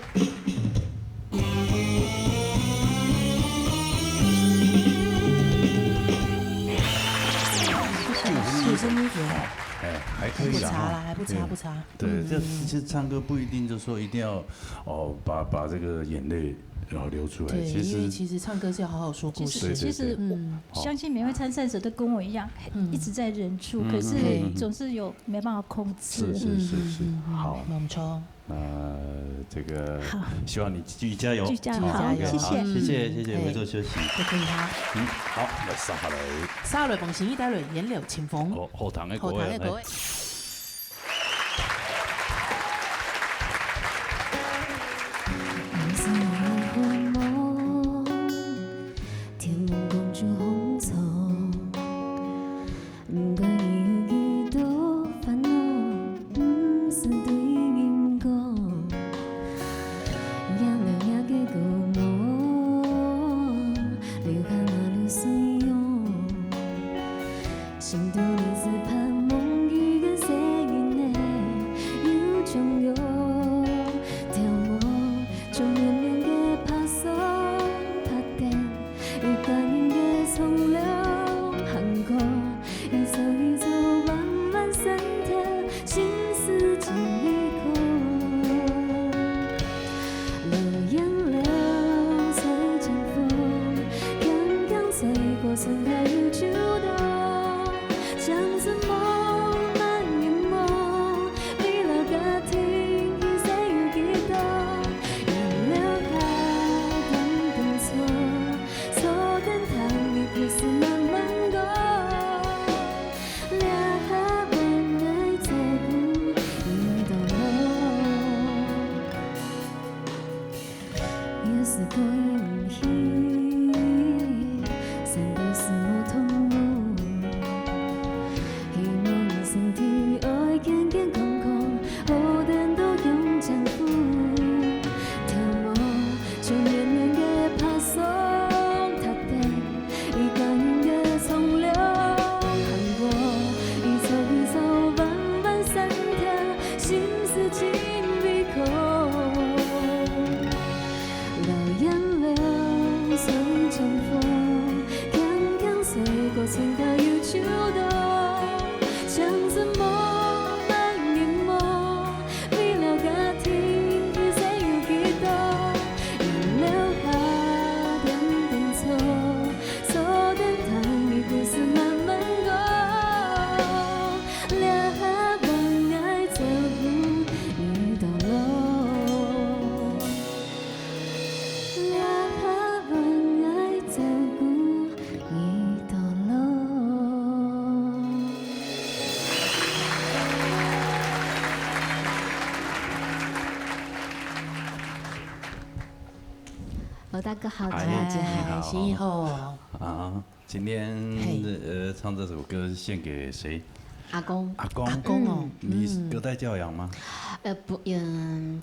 哎，还可以啦，不差啦，还不差，对，不差。对，这其实唱歌不一定就说一定要，哦，把，把这个眼泪，哦，流出来。对，其实因为其实唱歌是要好好说故事。其实，对，对，其实我相信每位参赛者都跟我一样，一直在忍住，可是总是有没办法控制。是，是，是，是，好。没错。那这个，好。希望你继续加油。继续加油，好，好，OK，谢谢。好，谢谢，谢谢，哎，回座休息。再见他。嗯，好，那上好来。下来，王心怡带来《颜料清风》。好，好听的歌，好听的歌。来。山都是我同路，希望身體愛健健康康，好等到勇健步。跳舞，就遠遠个爬上塔頂，一个人个冲凉，看过一座一座弯弯山顶，心事尽未空。 老杨柳随春风，轻轻吹过，春花又秋冬。像是梦呒眠梦，未了个天地，谁有几多？杨柳下点点草，草点等你故事慢慢讲。 好，大家好，哎，大家好。你好。心怡好。啊，今天，嘿。呃，唱这首歌献给谁？阿公。阿公。阿公哦。嗯。你隔代教养吗？呃，不，嗯，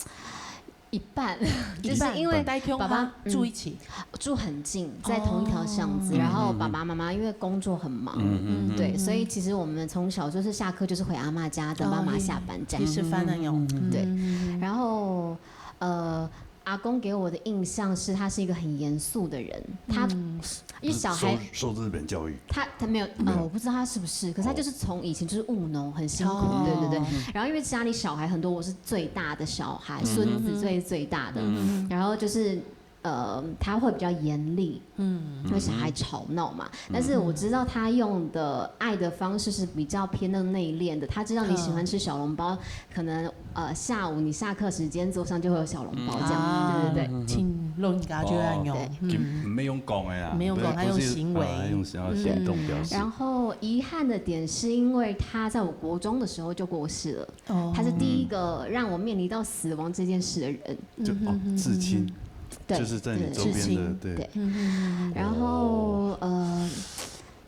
一半，一半，就是因为爸爸，嗯，住一起。住很近，在同一条巷子，哦。然后爸爸妈妈因为工作很忙，嗯，嗯，嗯。对，所以其实我们从小就是下课就是回阿嬷家，等爸妈下班这样。哦，去吃饭那样。嗯，嗯，嗯。对，嗯，嗯，嗯。然后，呃，阿公给我的印象是他是一个很严肃的人，他，嗯。因为小孩，受，受日本教育。他，他没有，没有。呃，我不知道他是不是，可是他就是从以前就是务农，很辛苦，哦。对，对，对。然后因为家里小孩很多，我是最大的小孩，嗯。孙子最，最大的，嗯。然后就是，呃，他会比较严厉，嗯。因为小孩吵闹嘛。嗯。但是我知道他用的爱的方式是比较偏那种内敛的，他知道你喜欢吃小笼包，可能，呃，下午你下课时间桌上就会有小笼包这样，嗯。对，对，对。啊，请老人家就要用。哦，对。就毋係用講个啦，毋係用講，毋係，佢用行為。毋係，啊，用行，行動表示。嗯。然后遗憾的点是因为他在我国中的时候就过世了，哦。他是第一个让我面临到死亡这件事的人。就，哦，至亲，对，就是在你周边的，对，至亲，对。对。嗯，嗯，嗯，嗯。然后，呃，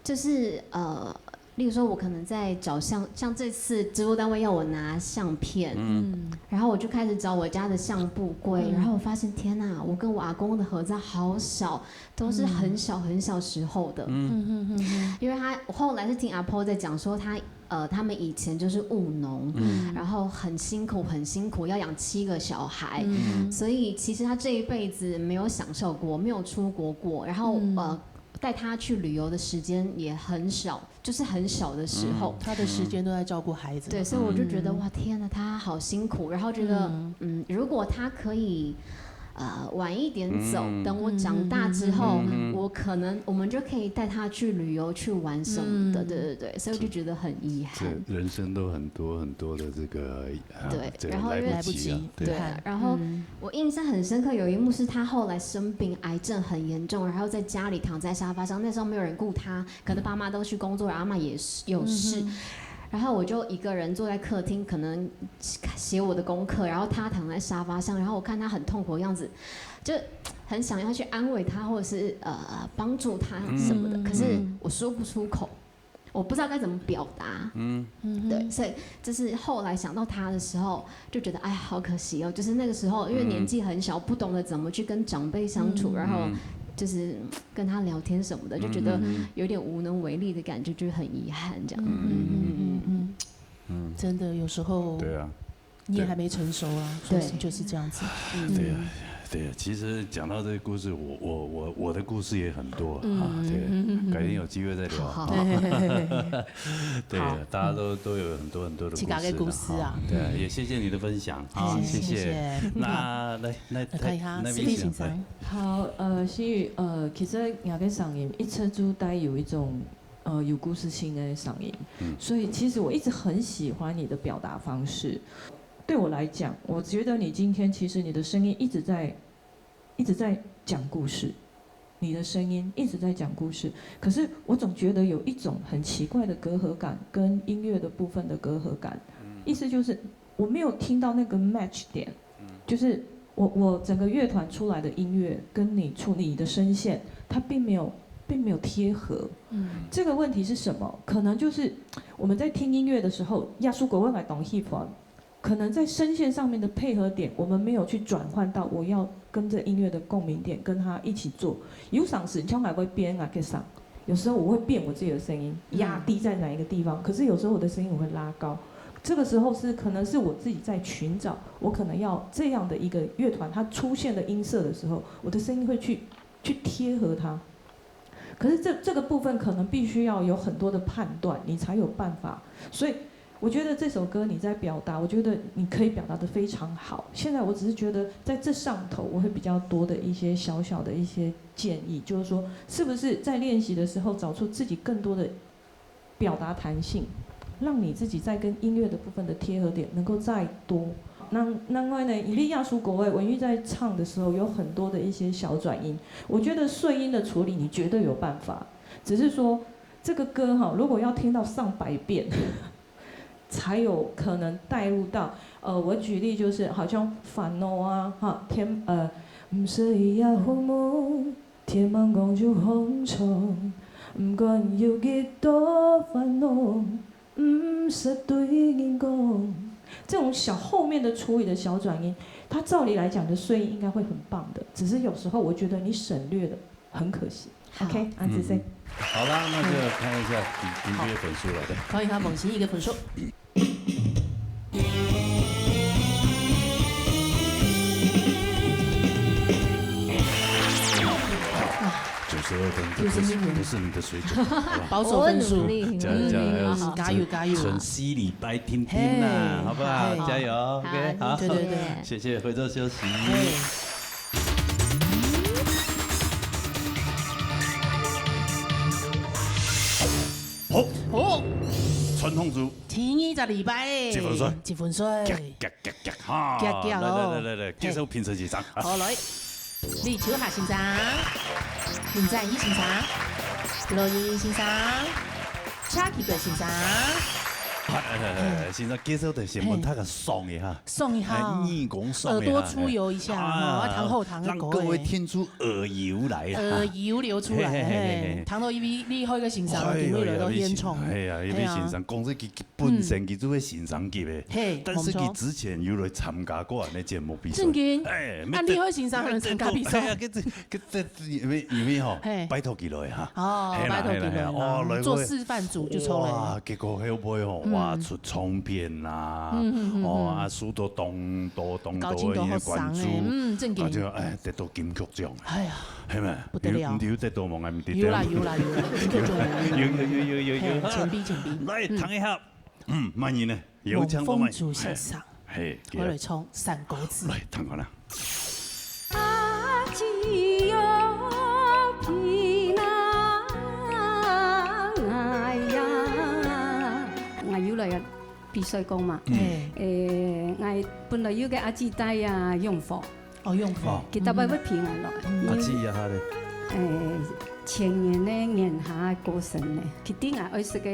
就是，呃，例如说，我可能在找相，像这次制作单位要我拿相片，嗯。然后我就开始找我家的相簿柜，嗯。然后我发现，天哪，我跟我阿公的合照好少，都是很小很小时候的。嗯。嗯，嗯，嗯，嗯。因为他，我后来是听阿婆在讲说，他，呃，他们以前就是务农，嗯。然后很辛苦，很辛苦，要养七个小孩，嗯。所以其实他这一辈子没有享受过，没有出国过，然后，嗯。呃，带他去旅游的时间也很少，就是很小的时候。嗯。他的时间都在照顾孩子。对，所以我就觉得，嗯。哇，天哪，他好辛苦，然后觉得，嗯。嗯，如果他可以，呃，晚一点走，嗯。等我长大之后，嗯，嗯，嗯，嗯。我可能，我们就可以带他去旅游、去玩什么的，嗯。对，对，对，所以我就觉得很遗憾。这人生都很多很多的这个，呃，对，这个然后因为来不及了，来不及，对。对，嗯。然后我印象很深刻，有一幕是他后来生病，癌症很严重，然后在家里躺在沙发上，那时候没有人顾他，可能爸妈都去工作，然后阿嬷也是，有事。嗯哼。然后我就一个人坐在客厅，可能写我的功课，然后他躺在沙发上，然后我看他很痛苦的样子，就很想要去安慰他，或者是，呃，帮助他什么的，嗯。可是我说不出口，我不知道该怎么表达。嗯。嗯哼。对，所以就是后来想到他的时候，就觉得，哎，好可惜哦。就是那个时候，因为年纪很小，嗯。不懂得怎么去跟长辈相处，嗯。然后嗯。就是跟他聊天什么的，就觉得嗯，嗯，嗯。有点无能为力的感觉，就是很遗憾这样。嗯，嗯，嗯，嗯，嗯。嗯。真的，有时候对啊。你也还没成熟啊，对。就是，就是这样子。嗯。对啊，对啊。其实讲到这个故事，我，我，我，我的故事也很多啊，嗯，对，嗯，嗯，嗯，嗯。改天有机会再聊。好，好，好。对，好。大家都，嗯。都有很多很多的故事了，自家的故事啊。哈，对啊，嗯。也谢谢你的分享啊，嗯，谢谢。谢谢。那，来，来，来，看一下，那边请，司机先生。来。好，呃，心怡，呃，其实你个声音一直就带有一种，呃，有故事性的声音，嗯。所以其实我一直很喜欢你的表达方式。对我来讲，我觉得你今天其实你的声音一直在，一直在讲故事，你的声音一直在讲故事，可是我总觉得有一种很奇怪的隔阂感，跟音乐的部分的隔阂感。嗯。意思就是我没有听到那个 match 点，嗯。就是我我整个乐团出来的音乐跟你出你的声线，它并没有并没有贴合。嗯，这个问题是什么？可能就是我们在听音乐的时候，耶稣国未来懂 hip hop，可能在声线上面的配合点，我们没有去转换到我要跟这音乐的共鸣点，跟他一起做。有常时像来会变啊，给上，有时候我会变我自己的声音，压低在哪一个地方，可是有时候我的声音我会拉高。这个时候是可能是我自己在寻找，我可能要这样的一个乐团，它出现的音色的时候，我的声音会去去贴合它。可是这这个部分可能必须要有很多的判断，你才有办法。所以我觉得这首歌你在表达，我觉得你可以表达得非常好。现在我只是觉得在这上头，我会比较多的一些小小的一些建议，就是说，是不是在练习的时候找出自己更多的表达弹性，让你自己在跟音乐的部分的贴合点能够再多。那另外呢，以利亚叔国外文玉在唱的时候有很多的一些小转音，我觉得顺音的处理你绝对有办法，只是说这个歌哈，如果要听到上百遍，才有可能带入到。呃，我举例就是，好像烦恼啊，哈，天呃，毋使一夜好梦，天茫茫就风霜，毋管有几多烦恼，毋使对人讲。这种小后面的处理的小转音，它照理来讲的顺音应该会很棒的，只是有时候我觉得你省略了，很可惜。好，OK，啊，这是。好啦，那就看一下平平均的分数了。对，看一下蒙奇一个分数。九十二分，这不是不是你的水准，好不好？保守分数。我努力，加油加油，嗯，加油加油。存四礼拜听听啦，好不好？加油，OK，好。对对对，谢谢，回座休息。好，好，传统组，第二只礼拜，积分赛，积分赛，哈，来来来来来，介绍评审先生。好来。 李秋霞先生、林展宇先生、罗伊先生、Chucky先生。哎，先生介绍的先问大家爽一下，爽一下，耳公爽一下，耳朵出油一下，哦，糖后糖个，让各位听出耳油来了，耳油流出来，嘿，糖到一位厉害个先生，今日来到现场，哎呀，一位先生讲这个本身佢就係先生级个，嘿，但是佢之前有来参加过恁个节目比赛，正经，哎，啊，厉害先生还能参加比赛，哎呀， 这这因为因为吼，拜托佢来哈，哦，拜托佢来，哦，来做示范组就出来。哇，结果后尾吼，哇，出唱片啦，哦，啊，受到当多当多个关注，嗯，正经，啊，就哎得到金曲奖，哎呀，系咪？不得了，有得到冇？还没得到？有啦有啦有啦，金曲奖有有有有有有有，前辈前辈，来听一下，嗯，慢音呢。 有请我们，王凤珠先生，嘿，我来唱《山歌子》。来，唱看啦。阿姊哟，皮囊哎呀，𠊎又來个比賽講嘛，誒，𠊎本來有个阿姊戴啊，用火，哦，用火，佢逐擺會陪𠊎咯，阿姊呀，哈嘞，誒，前年呢，年下過身呢，佢對𠊎愛食个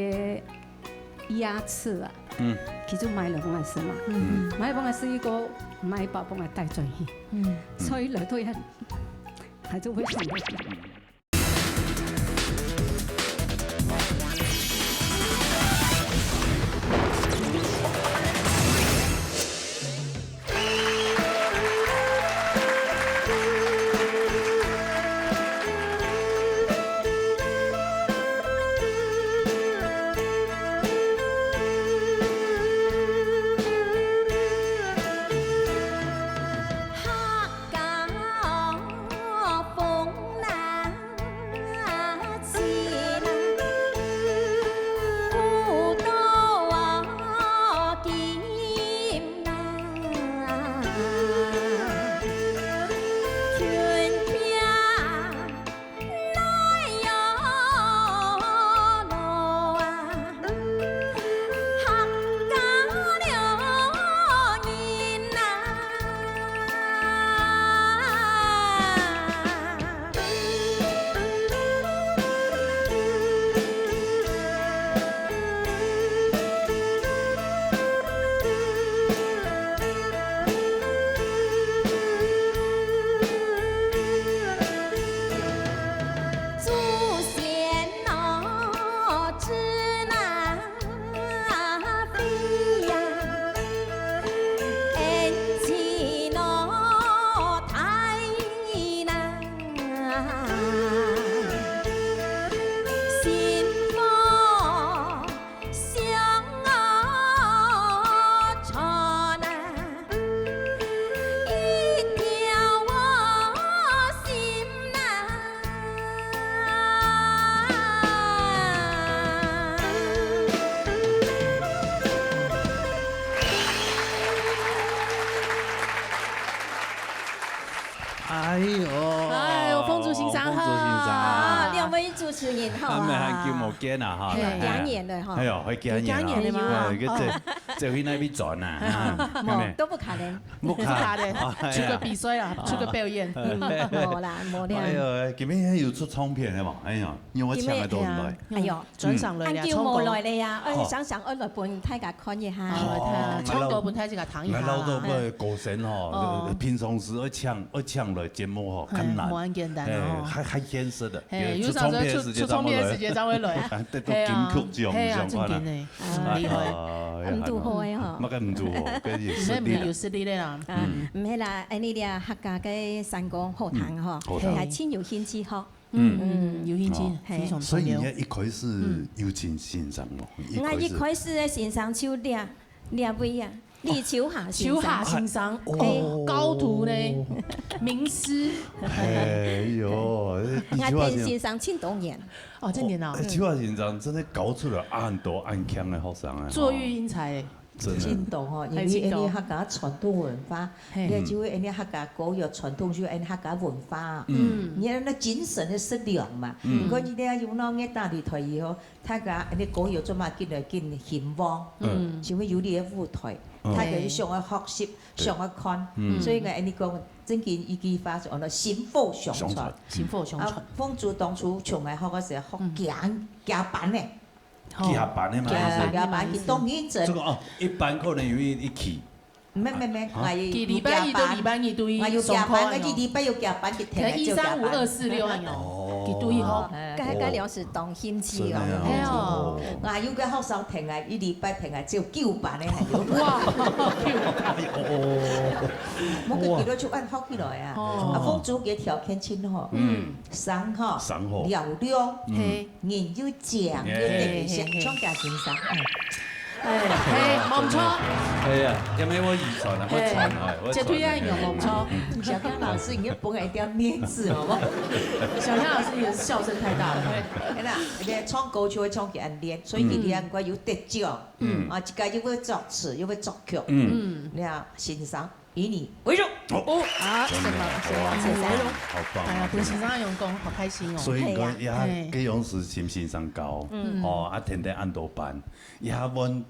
牙齒啊，嗯，佢就買了幫𠊎食嘛，嗯，買了幫𠊎食一個，買一包幫𠊎帶轉去，嗯，所以來到這，還是會想到。主持人好啊。恁樣還久無見啊，哈。係啊，幾年了哈。哎喲，會幾年啊。幾年了嘛。哎，這，哦。這回哪位轉啊？哈，無，都不可能。不可能。不可能。哎呀。出個比賽啊，出個表演。嗯，無啦，無啦。哎喲，今日有出唱片係無？哎喲，因為我請个都毋來。今日，哎呀。哎喲， 轉上來了，恁久無來了呀，哎，哦。想想愛來分大家看一下。哦，哦，唱歌分大家聽一下啦。𠊎老早个歌聲吼，哦。平常時愛請，愛請來節目吼，哎，較難。無恁簡單哦。哎，還，還現實的，嘿，有時候出，出唱片的時間才會來。哎，得到金曲獎，嘿啊，嘿啊，像款啊。正經的，哎，厲害。哎呀，毋堵好个吼。那個毋堵好，跟有實力的。那有實力的啦。啊，嗯。毋係啦，哎，你這客家个山歌好聽吼，嗯，好聽。還真有興趣吼。 嗯，嗯，有興趣，哦。非常重要。所以你一開始有請先生無？嗯。一開始。𠊎一開始个先生就這，這位啊，李秋霞先生。秋霞先生，哦，高徒呢，名師。哎喲，李秋霞先生。𠊎聽先生真多年。哦，真的哦。哦，哎，秋霞先生真的教出了恁多恁強的學生啊。坐育英才。 真的。真多吼，因為恁樣客家傳統文化，嘿。你就會恁樣客家歌謠傳統，就恁樣客家文化。嗯。你看那精神的食糧嘛。嗯。你看你這有那個大理台以後，大家恁樣歌謠做麼緊來緊興旺，嗯。就會有你个舞台，嗯。大家就想要學習，對。想要看。嗯。所以𠊎恁樣講，正經一句話是安到薪火相傳。相傳。薪火相傳。啊，鳳珠當初上來學个時候，學幾，幾班呢？ 加班的嘛，加，意思。加班，佢當認真。這個哦，一班可能有一，一期。毋係，毋係，毋係，啊？𠊎有，佢禮拜一到禮拜日都有，𠊎有加班，上課啊，𠊎一禮拜有加班，佢停个，可能一三五二四六啊，哦。佢都有吼。哦，該，該了是當興趣哦。真的啊。係哦。𠊎有個學生停个，一禮拜停个只有九班的還有。哇，九班。哎喲。無，佢，佢都就恁學起來啊。哦。啊，鳳珠个條件真好。嗯。生好。生好。尞亮。嗯。嘿。 人又靚又得意，嘿，嘿，嘿。像佢先生，嗯。哎，嘿，無錯。哎呀，因為我遺傳啊，我傳啊，嘿，我傳啊。絕對愛有，無錯。小剛老師，你要分佢一點面子，好不好？小剛老師，你的笑聲太大了。係啦，你看唱歌就會唱佢恁練，所以佢練過有得獎。嗯。啊，自家又會作詞，又會作曲。嗯。你看，先生 以你為榮。好。哦，啊，真的，什麼，什麼，哇，先生。好棒啊，哎呀，真的。分先生恁樣講，好開心哦。所以你看，係啊。呀，該樣式先先生教，嗯。哦，啊，天天恁多班，也問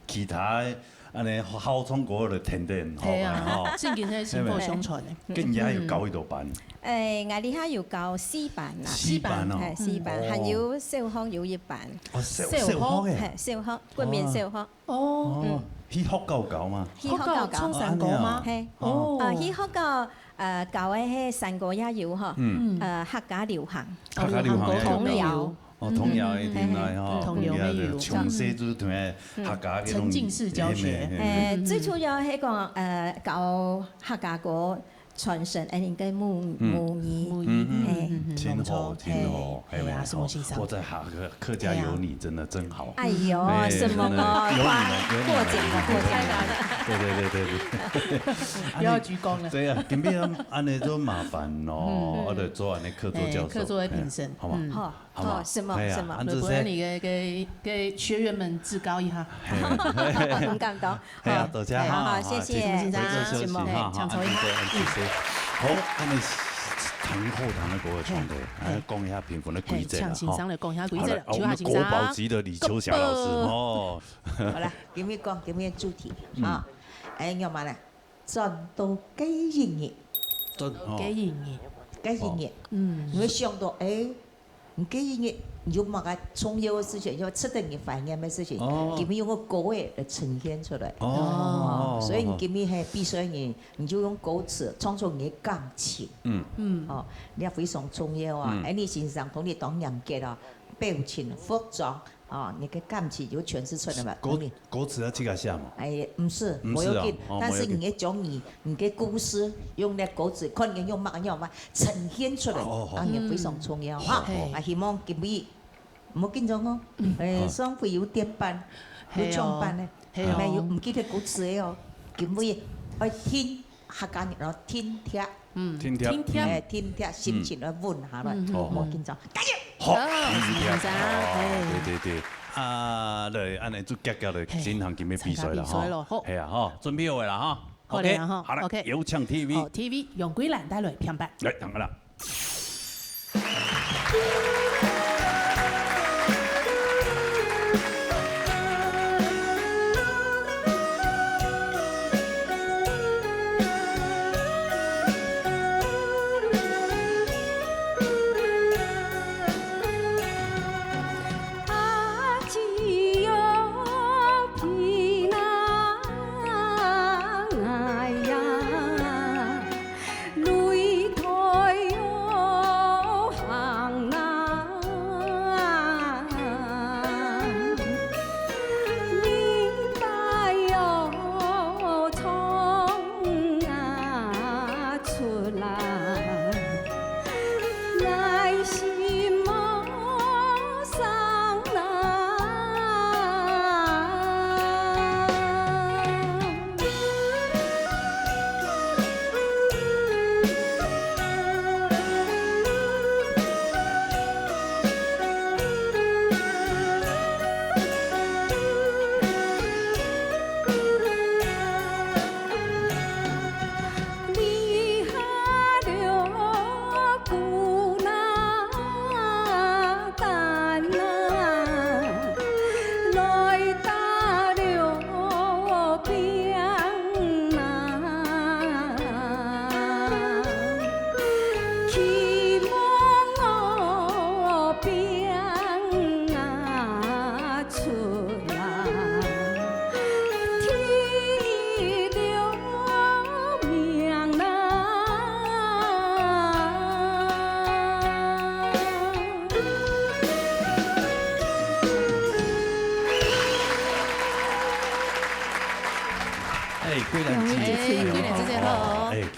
其他的，恁樣好唱歌的天天，好係啊，班，吼。正經係薪火相傳的。係不係？該你也有教幾多班？嗯。誒，𠊎這下有教四班啦。四班哦。係，四班，嗯。還有小學有一班。哦，小，小學。小學的。係，小學，國民小學。哦。 哦，嗯。去學校教嘛？去學校教。學校唱山歌嗎？哦，恁樣啊。係。哦。呃，去學校，呃，教个係山歌也有吼，嗯。呃，客家流行。客家流行也有。童謠。哦，童謠一定來吼，嗯，嗯，嗯。童謠也有。童謠就從細就同个客家个那種，嗯。沉浸式教學。嘿，嘿，嘿。呃，最主要係講，呃，教客家歌 傳承恁樣个母，嗯。母語。母語，嗯，嗯，嘿。嗯，嗯，真好，無錯。真好，嘿，係無？係啊，係無？先生。活在客，客家有你，嘿啊。真的真好。哎喲，哎，什麼个，真的，有你們，有你們，過獎了，過獎了。對，對，對，對，對。不要鞠躬了。對啊，今天恁樣就麻煩咯，嗯。我得做恁樣客座教授，哎，客座的評審，哎，好嗎？嗯。好。 好嗎？哦，什麼，哎呀，什麼？恁樣就係，來，你給，給，給學員們致高一下。嘿。很感動。哎呀，哦，多謝哈，好，好，謝謝，啊，謝謝，謝謝，謝謝，好，請坐一下。好，恁樣談好談个過程中，哎，哎。來講一下評分个規則啦，嘿，請先生來講一下規則啦，哈。好了，啊，我們國寶級的李秋霞老師，秋霞先生。哦。好了，今日講，今日主題，嗯。啊，哎，你看嘛咧，轉到該一日，轉到該一日。哦。該一日，哦。嗯。你會想到，哎， 你該一日，你有麼个重要个事情，有值得你懷念个事情，哦。今日用个歌仔來呈現出來。哦。哦，所以你今日係比賽日，你就用歌詞創作你个感情。嗯。嗯。哦，你也非常重要啊。嗯。哎，你先生同你當嚴格啊，表情、服裝，哦，你个感情有詮釋出來嘛？歌，同你 歌詞要自家寫嘛？哎，毋係，毋係哦，無要緊，哦，但是你愛將你，你个故事用該歌詞，看你用麼个樣嘛，呈現出來，哦，哦，哦。啊，也非常重要哈。哦，哦。啊，希望今日，毋好緊張哦。嗯。哎，哦。上回有點班，有唱班呢，係哦。係哦。還有毋記得歌詞个哦。今日愛聽客家人哦，聽聽。 嗯，聽聽。聽聽。哎，聽聽，心情來穩下來，嗯。哦。莫緊張，加油！好，啊，聽聽。先生，哦，嘿。對，對，對。啊，來，恁樣就遽遽來進行今日比賽了哈。嘿，參加比賽咯，好。係啊，哈，準備好了哈。好了，OK，哈，好了，OK。有請T V。好，T V楊桂蘭帶來片段。來，等下啦。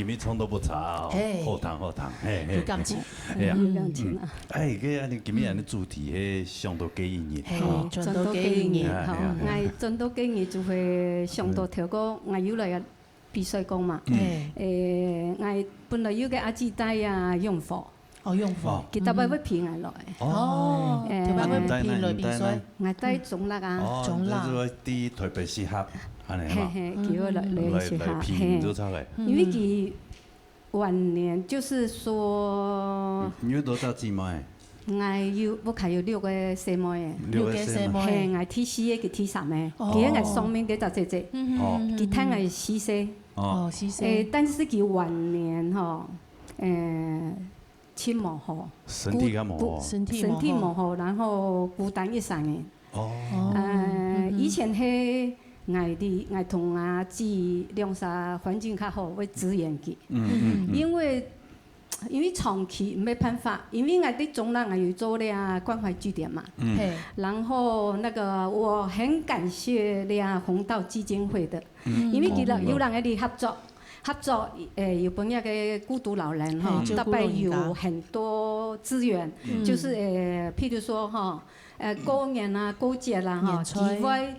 你唱到不差哦，嘿。好聽好聽，嘿，嘿。有感情。哎呀，有感情啊。嗯。哎，該恁呢，今日恁呢主題，嘿，想到該一日，嘿，哦。轉到該一日，轉到該一日，吼，哎，哎，哎。𠊎轉到該一日就會想到頭過，𠊎有來比賽過嘛。嗯。嘿。誒，𠊎本來有個阿姊戴啊，用火。哦，用火。哦。佢逐擺會評𠊎來。哦。哦，誒，逐擺會評來比賽。𠊎戴中壢啊。哦，中壢。就是說第一台北市合，恁呢哈。嘿，嘿，佢會來，來，來試下，來評就出來。嘿。因為佢 晚年，就是說，你，你有多少姊妹？𠊎有，屋下有六個細妹仔。六個細妹。嘿，𠊎第四個，佢第三個，哦。佢係𠊎上面該隻姐姐。嗯。哦。佢大𠊎四歲。哦。哦，四歲。誒，但是佢晚年吼，誒，盡無好。身體較無好。孤，孤，身體無好。身體無好，然後孤單一儕人。 哦。呃，嗯哼。以前係𠊎的，𠊎同阿姊兩儕環境較好，會支援佢。嗯，嗯，嗯。因為，因為長期沒辦法，因為𠊎在中壢，𠊎有做了關懷據點嘛。嗯。嘿。然後那個，我很感謝了紅道基金會的，嗯。因為佢有，哦。有人跟你合作，合作，呃，有分那個孤獨老人哈，嘿，照顧老人家。大概有很多資源，嗯。就是，呃，譬如說哈， 呃，過年啊，過節啦，吼，年菜。佢會，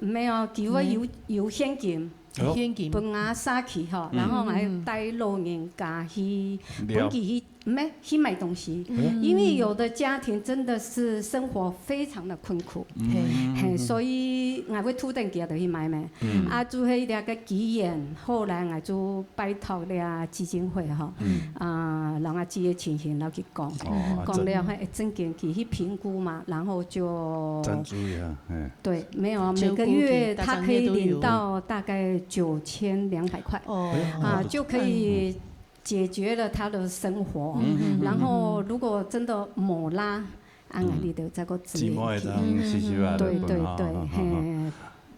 沒有，佢會有，嗯。有現金，哎喲。現金。分𠊎使去吼，嗯。然後𠊎帶老人家去，了。分佢去，沒，去買東西。嗯。因為有的家庭真的是生活非常的困苦。嗯。嘿。嘿，所以𠊎會渡等佢就去買咩。嗯。啊，就係這個機緣，後來𠊎就拜託了基金會吼，嗯。啊，然後這個情形，然後去 講，哦，講了，嘿，正經佢去評估嘛，然後就，贊助一下，嘿。對，沒有啊，每個月他可以領到大概九千兩百塊，哦。啊，哎，就可以解決了他的生活。嗯，嗯，嗯，嗯。然後如果真的無啦，啊，嗯。你就再過支援佢。姊妹當然是希望對，對，對，哈，哈，哈，哈。嘿。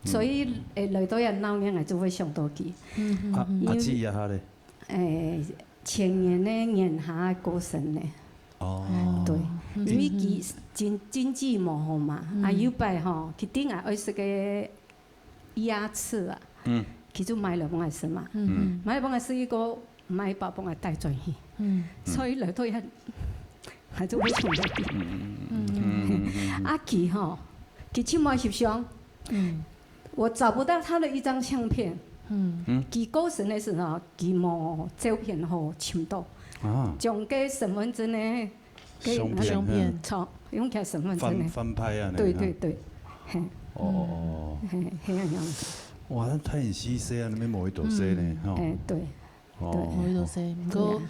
所以，誒，來到這鬧熱，就會想到佢。嗯，嗯，啊，嗯。阿姊啊，哈咧？ 誒，前年个年下過身呢。哦。對，嗯。因為佢經，經濟無好嘛，嗯。啊，有擺吼，佢頂下愛食个鴨翅啊，嗯。佢就買來分𠊎食嘛。嗯。買來分𠊎食，佢又買包分𠊎帶轉去。嗯。所以來到這，還係會想到佢。嗯，嗯，嗯，嗯，嗯，嗯。啊，佢吼，佢盡無翕相。嗯。 我找不到他的一張相片。嗯。嗯。佢過身个時候，佢無照片好尋到。啊。將該身份證呢，該相片，那個，相片。著，用佢身份證呢。翻，翻拍啊，那個。對，對，對，嘿。哦，哦，哦。嘿，嘿，那樣。哇，那他很稀微啊，那邊某一朵谁呢？嗯。吼。哎，對。 哦。對。我都說，毋過，對啊。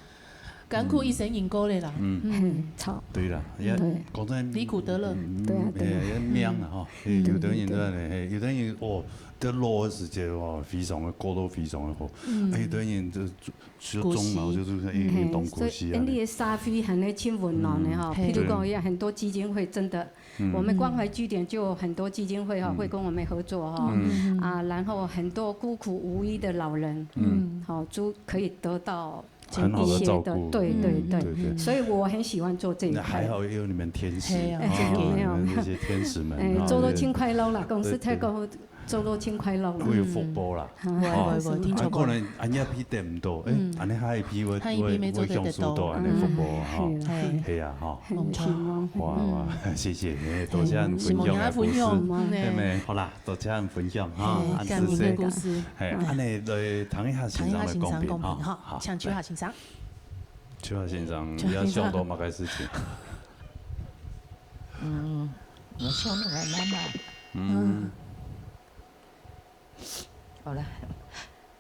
艱苦一生人過咧啦。嗯。嗯，著。對啦，也，對。講真，離苦得樂。嗯，對啊，對啊。哎呀，也命啦，吼。嗯。嘿，有的人真的，嘿，有的人，哦，在老的時節，哇，非常的，過得非常的好。嗯。哎，有的人就，就，就中老，就是一，一種可惜啊。嘿，所以，恁樣个社會還係盡溫暖的吼。嗯。嘿。譬如講，有很多基金會真的 嗯。我們關懷據點就有很多基金會哈，嗯。會跟我們合作哈。嗯。啊，然後很多孤苦無依的老人，嗯。好，就可以得到很好的照顧。一些的，對，對，嗯。對。對，對。所以我很喜歡做這一塊。那還好也有你們天使，嘿啊。啊，沒有。你們這些天使們，哎，啊，做到盡快樂啦，對。公司太過 做到盡快樂啦。會有福報啦。嗯。會，會，會，哦，聽說過。啊，可能恁樣批得毋到，誒，嗯。恁樣下一批會，下一批會，會享受到恁樣福報啊，嗯，吼。係啦。係啊，吼。嗯，希望。哇，哇，嗯。謝謝，誒，多謝你分享的故事。嗯，希望大家分享。係咩？好啦，多謝你分享哈，嘿，恁仔細。感人的故事。嘿，嗯。恁樣來聽一下先生的講評哈。聽一下先生講評哈。好，好，請秋霞先生。秋霞先生，秋霞先生。你要想到麼个事情？嗯，我想到我媽媽。嗯。 好啦，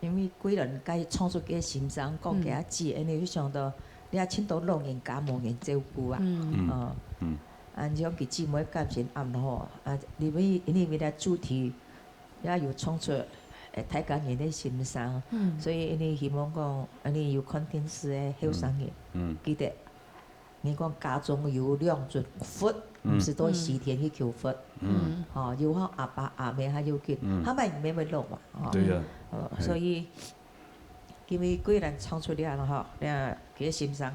因為既然該唱出个心聲，講个阿姊，嗯。恁樣就想到，你也盡多老人家無人照顧啊。嗯。哦。嗯。啊，像佢姊妹感情恁好，啊，因為，因為這主題也有唱出，誒，大家人个心聲，嗯。所以恁樣希望講，恁樣有看電視个後生人，嗯。嗯。記得 你講家中有兩尊佛，嗯。毋使到西天去求佛。嗯。吼，有好阿爸阿姆還有緊，嗯。下擺毋免會老嘛，吼。對啊。哦，嘿。所以，因為既然唱出來了吼，那佢个心聲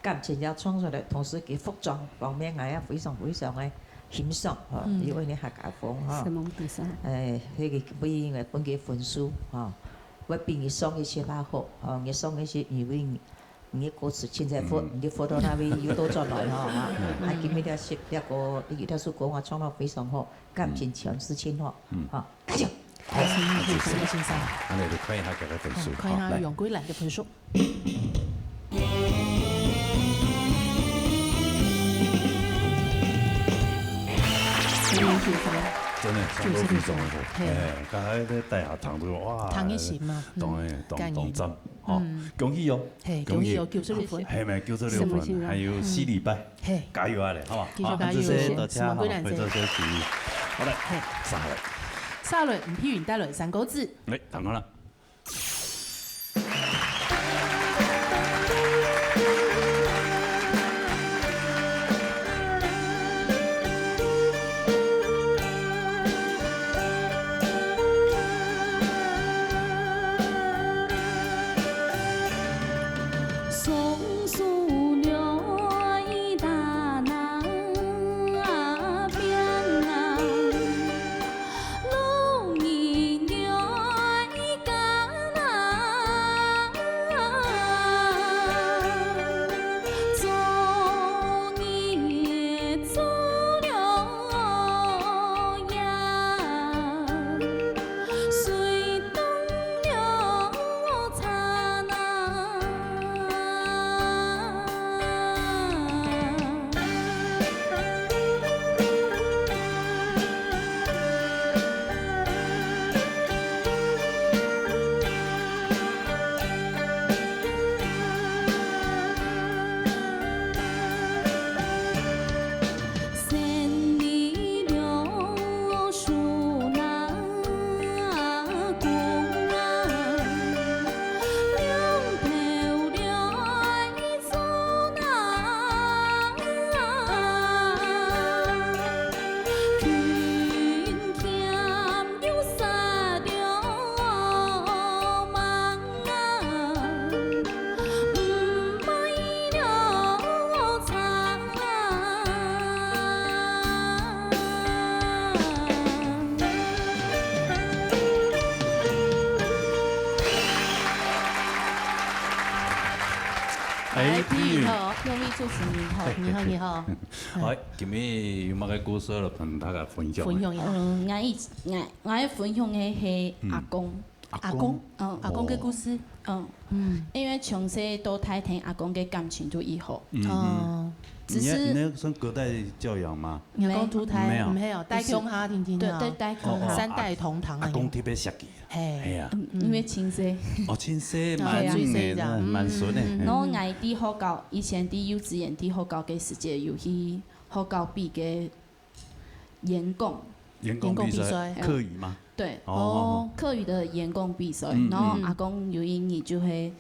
感情也唱出來，同時佢服裝方面，𠊎也非常非常个欣賞，吼，嗯。因為你客家風，吼。什麼意思啊？誒，那個不應該分佢分手，吼。會比你上一些較好，吼，你上一些因為你，你的歌詞現在佛，嗯。你佛到那邊又倒轉來吼，啊，嗯。啊，今日這些，這個，這首歌啊，唱得非常好，感情全是真好，嗯。吼，加油！好，感謝三位先生。啊，那就看一下這個分數，好，看一下好，來。楊貴蘭的分數。 真的，唱得非常好。嘿。哎，剛才在台下聽到，哇，聽一心嘛，當然，嗯，當，感人。當讚，吼，嗯。恭喜哦，嘿，恭喜。恭喜哦，九十六分。嘿，沒，九十六分，什麼情況？還有四禮拜，嗯。嘿。加油啊嘞，好吧？繼續加油。好，這些多謝，好，楊貴蘭先生。非常謝謝。好嘞，嘿。下來。下來，吳佩雲帶來三個字。來，聽好了。 哎，哎，佩雲好，用力祝福你好，嘿，你好，嘿，你好。嘿。哎，今日有麼个故事來同大家分享？分享一下。嗯，𠊎一，𠊎，𠊎分享个係阿公。嗯。阿公？阿公？嗯。阿公个故事？嗯。嗯。因為從細到大，同阿公个感情都異好。嗯，嗯。哦。只是你那，你那算隔代教養嗎？你阿公渡大？沒有。沒有，帶共下定定啊。對，對，帶共下。哦，哦，三代同堂啊。阿公特別惜佢。 嘿。嘿啊。嗯，因為親生。哦，親生，哦，蠻，最細隻。嗯，蠻順的。嗯。然後𠊎在學校，以前在幼稚園在學校个時節，有去學校比个演講。演講比賽，演講比賽。客語嗎？對。哦。客語的演講比賽，嗯，然後阿公有一日就會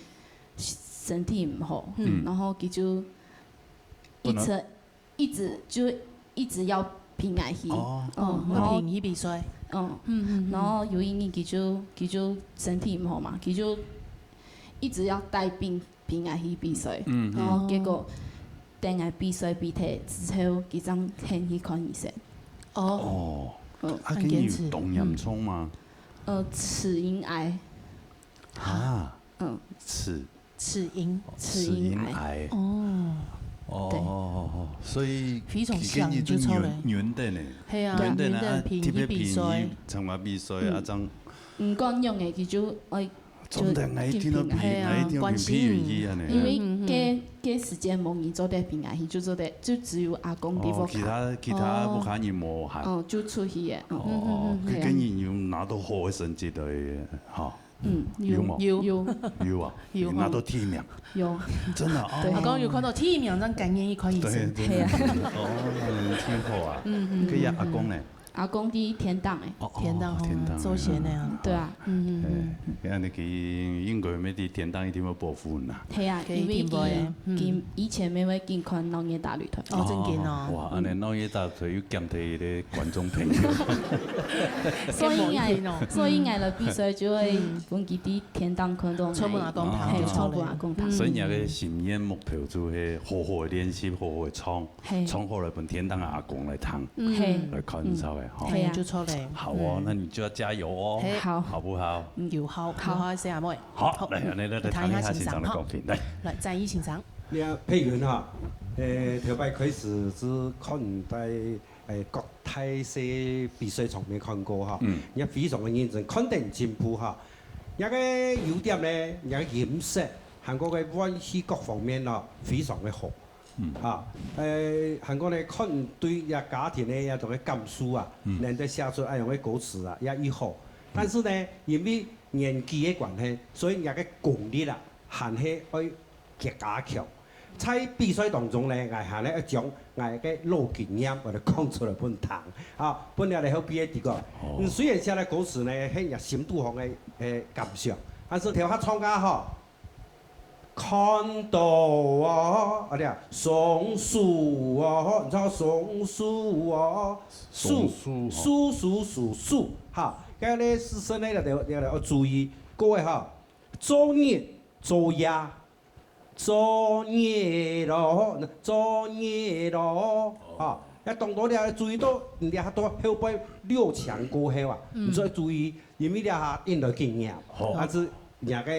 身體毋好，嗯。然後佢就一直 一直，就一直愛陪𠊎去。哦。嗯，哦，然後，愛陪你去比賽。嗯。嗯，嗯，嗯。然後有一日佢就，佢就身體毋好嘛，佢就一直愛帶病陪𠊎去比賽。嗯，嗯。然後結果，哦。等𠊎比賽比忒之後，佢正肯去看醫生。哦。哦。嗯。啊，恁堅持。佢有當嚴重嗎？嗯。呃，齒齦癌。啊。嗯。齒 齒齦。齒齦癌。齒齦癌。哦。哦，對。哦，哦，哦，所以非常想就出來。佢今日就暈，暈的呢。係啊，暈的呢，暈的，啊，特別陪你去比賽。參加比賽啊，嗯。正。毋管樣个，佢就愛，就真的，𠊎一定要陪，緊陪啊。𠊎一定要陪佩雲去啊呢。關心你。因為該，嗯，嗯，嗯。該時間無人做得陪𠊎去，就做得，就只有阿公在屋下。哦，其他，其他屋下人無閒。哦。哦，就出去个。哦。哦，哦，哦，嗯，嗯，嗯，佢今日有拿到好个成績个，吼。 嗯，有，有無？有。有。有啊，有，你拿到第一名。有。真的啊？對。哦。阿公有看到第一名，正甘願去看醫生。對，對，對。係啊。哦，真好啊。嗯，嗯，可以啊，嗯，阿公呢？阿公在天堂欸。哦，哦，天堂，天堂，哦，做仙个啊。嗯。對啊。嗯，嗯，嗯。哎，該恁樣佢應該愛在天堂一定愛報恩啊。係啊，可以，因為佢，一定會，嗯。佢以前乜會緊看鬧熱打擂台。哦，正經哦。哇，恁樣鬧熱打擂台又減忒一個觀眾朋友。所以𠊎，哦。所以𠊎來比賽就會，嗯。分佢在天堂看到𠊎。坐滿阿公廳，嘿，就好了。坐滿阿公廳。嗯。所以你个心願目標就係好好个練習，好好个唱，嘿。唱好來分天堂个阿公來聽，嗯。嘿。來看一下个。吼。係啊。就錯了。好哦，嗯。那你就要加油哦，嘿。好。好不好？嗯，有好，好。有好，係阿妹。好，好，來，嗯，來，來，來，聽一下欣賞，談一下欣賞的作品，哈。來。來，再一欣賞。你看佩雲哈，呃，頭擺開始係看在，呃，國大細比賽場面看過哈，嗯。你非常的認真，看得很進步哈。你个優點呢，你个音色，還過个運氣各方面咯，非常的好。 嗯。啊，呃，還過呢，看對這家庭个這種个感受啊，嗯。能夠寫出恁樣个歌詞啊，也已好。嗯。但是呢，因為年紀个關係，所以人个功力啊，還係愛加加強。在比賽當中呢，𠊎還係愛將𠊎个老經驗，𠊎就講出來分你聽。啊，分你來好比个知个。哦。嗯，雖然寫个歌詞呢，係人心肚項个，呃，感想，但是頭下唱歌吼， 看到哦，啊，對啊，松樹哦，你知道松樹哦，樹，松樹哦。樹，樹，樹，樹，哈，該个字呢，你，你，你愛注意，各位哈，做日，做夜，做日咯，做日咯，哈，要懂得了，注意到，你看到後背六強過後啊，嗯。你就要注意，因為你還應該經驗，好。但是人个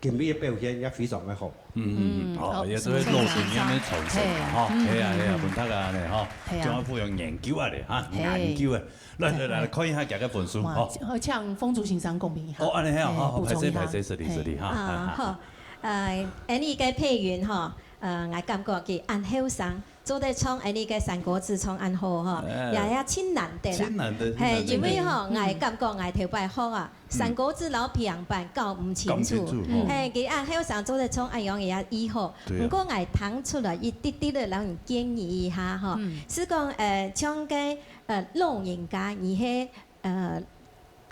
今晡日个表現也非常个好。嗯，嗯，嗯，嗯，好，好，也係老經驗个傳承嘛，吼，嗯，係啊，係啊，嗯，文達啊，恁樣，吼，係啊。將來有研究啊咧，哈，係。研究啊。來，來，來，來，看一下佢个分數，哇，吼。好，請鳳珠先生公平一下。哦，恁樣，係啊，吼，好，好，補充一下。歹勢，歹勢，失禮，係。失禮，哈，啊，哈，哈。好，呃，Annie个配樂，吼，呃，𠊎感覺佢恁後生， 做得唱恁呢个山歌子唱恁好吼，哎，也，也真難得啦。真難得，嘿，真難得。因為吼，嗯。𠊎感覺𠊎頭擺學啊，嗯。山歌子摎平板搞毋清楚。搞毋清楚，嗯。吼。嘿，佢恁後生做得唱恁樣也已好。對啊。毋過𠊎聽出來一滴滴个，摎你建議一下吼，嗯。係講，呃，像个，呃，老人家，你係，呃，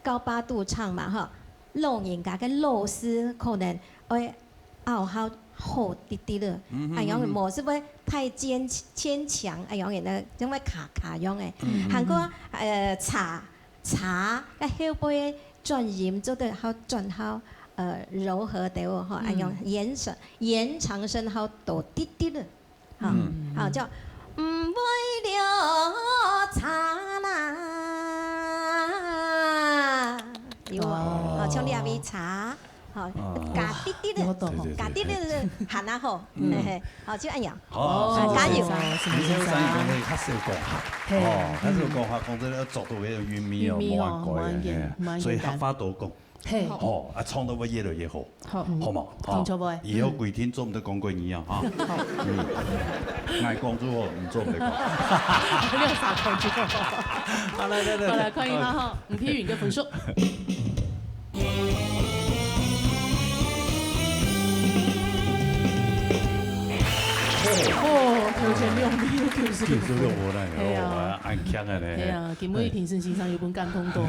高八度唱嘛，吼，老人家个老字可能愛拗好好滴滴了，嗯哼，哎呀，嗯哼。無係會太牽，牽強，哎呀，那，因為卡卡樣誒。嗯哼。還過，呃，茶，茶，該後背轉音做得好轉好，呃，柔和的哦，吼，嗯。哎呀，延伸，延長聲好多滴滴了。 吼，嗯。吼，就毋會了茶啦，有無？哦。吼，像你阿妹茶，吼，哦。加滴滴个，哇，有聽。對，對，對，加滴滴个，嘿。還較好，嗯。嘿，嘿，吼，就恁樣。好，哦，加油。是，是，是，是。你這个聲音講話較少講客，嘿。哦，較少講客，講真个，要做到該个韻味哦，韻味哦，無恁該个，無恁簡，嘿，無恁簡單。所以客話多講。 嘿。吼，啊，唱到會越來越好，好。好無？吼，聽著無？以後規定做毋得講國語啊，哈。好。嗯。𠊎講就好，你做毋得講。你有啥講就好。好，來，來，來，好，來，看一下哈，吳佩雲个分數。哦，頭前兩名九十六分。九十六分了，哎呀。哦，恁強个呢。哎呀，今晡日評審先生有分感動到。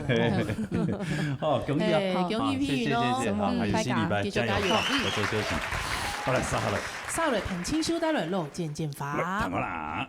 哦，恭喜啊！嘿，恭喜佩雲哦。好，謝謝，謝謝，好，嗯，還有下禮拜，大家繼續加油。加油，嗯。多多休息。好，來，續下來。續下來，聽鄭秀帶來《老剪剪花》。來，聽好啦。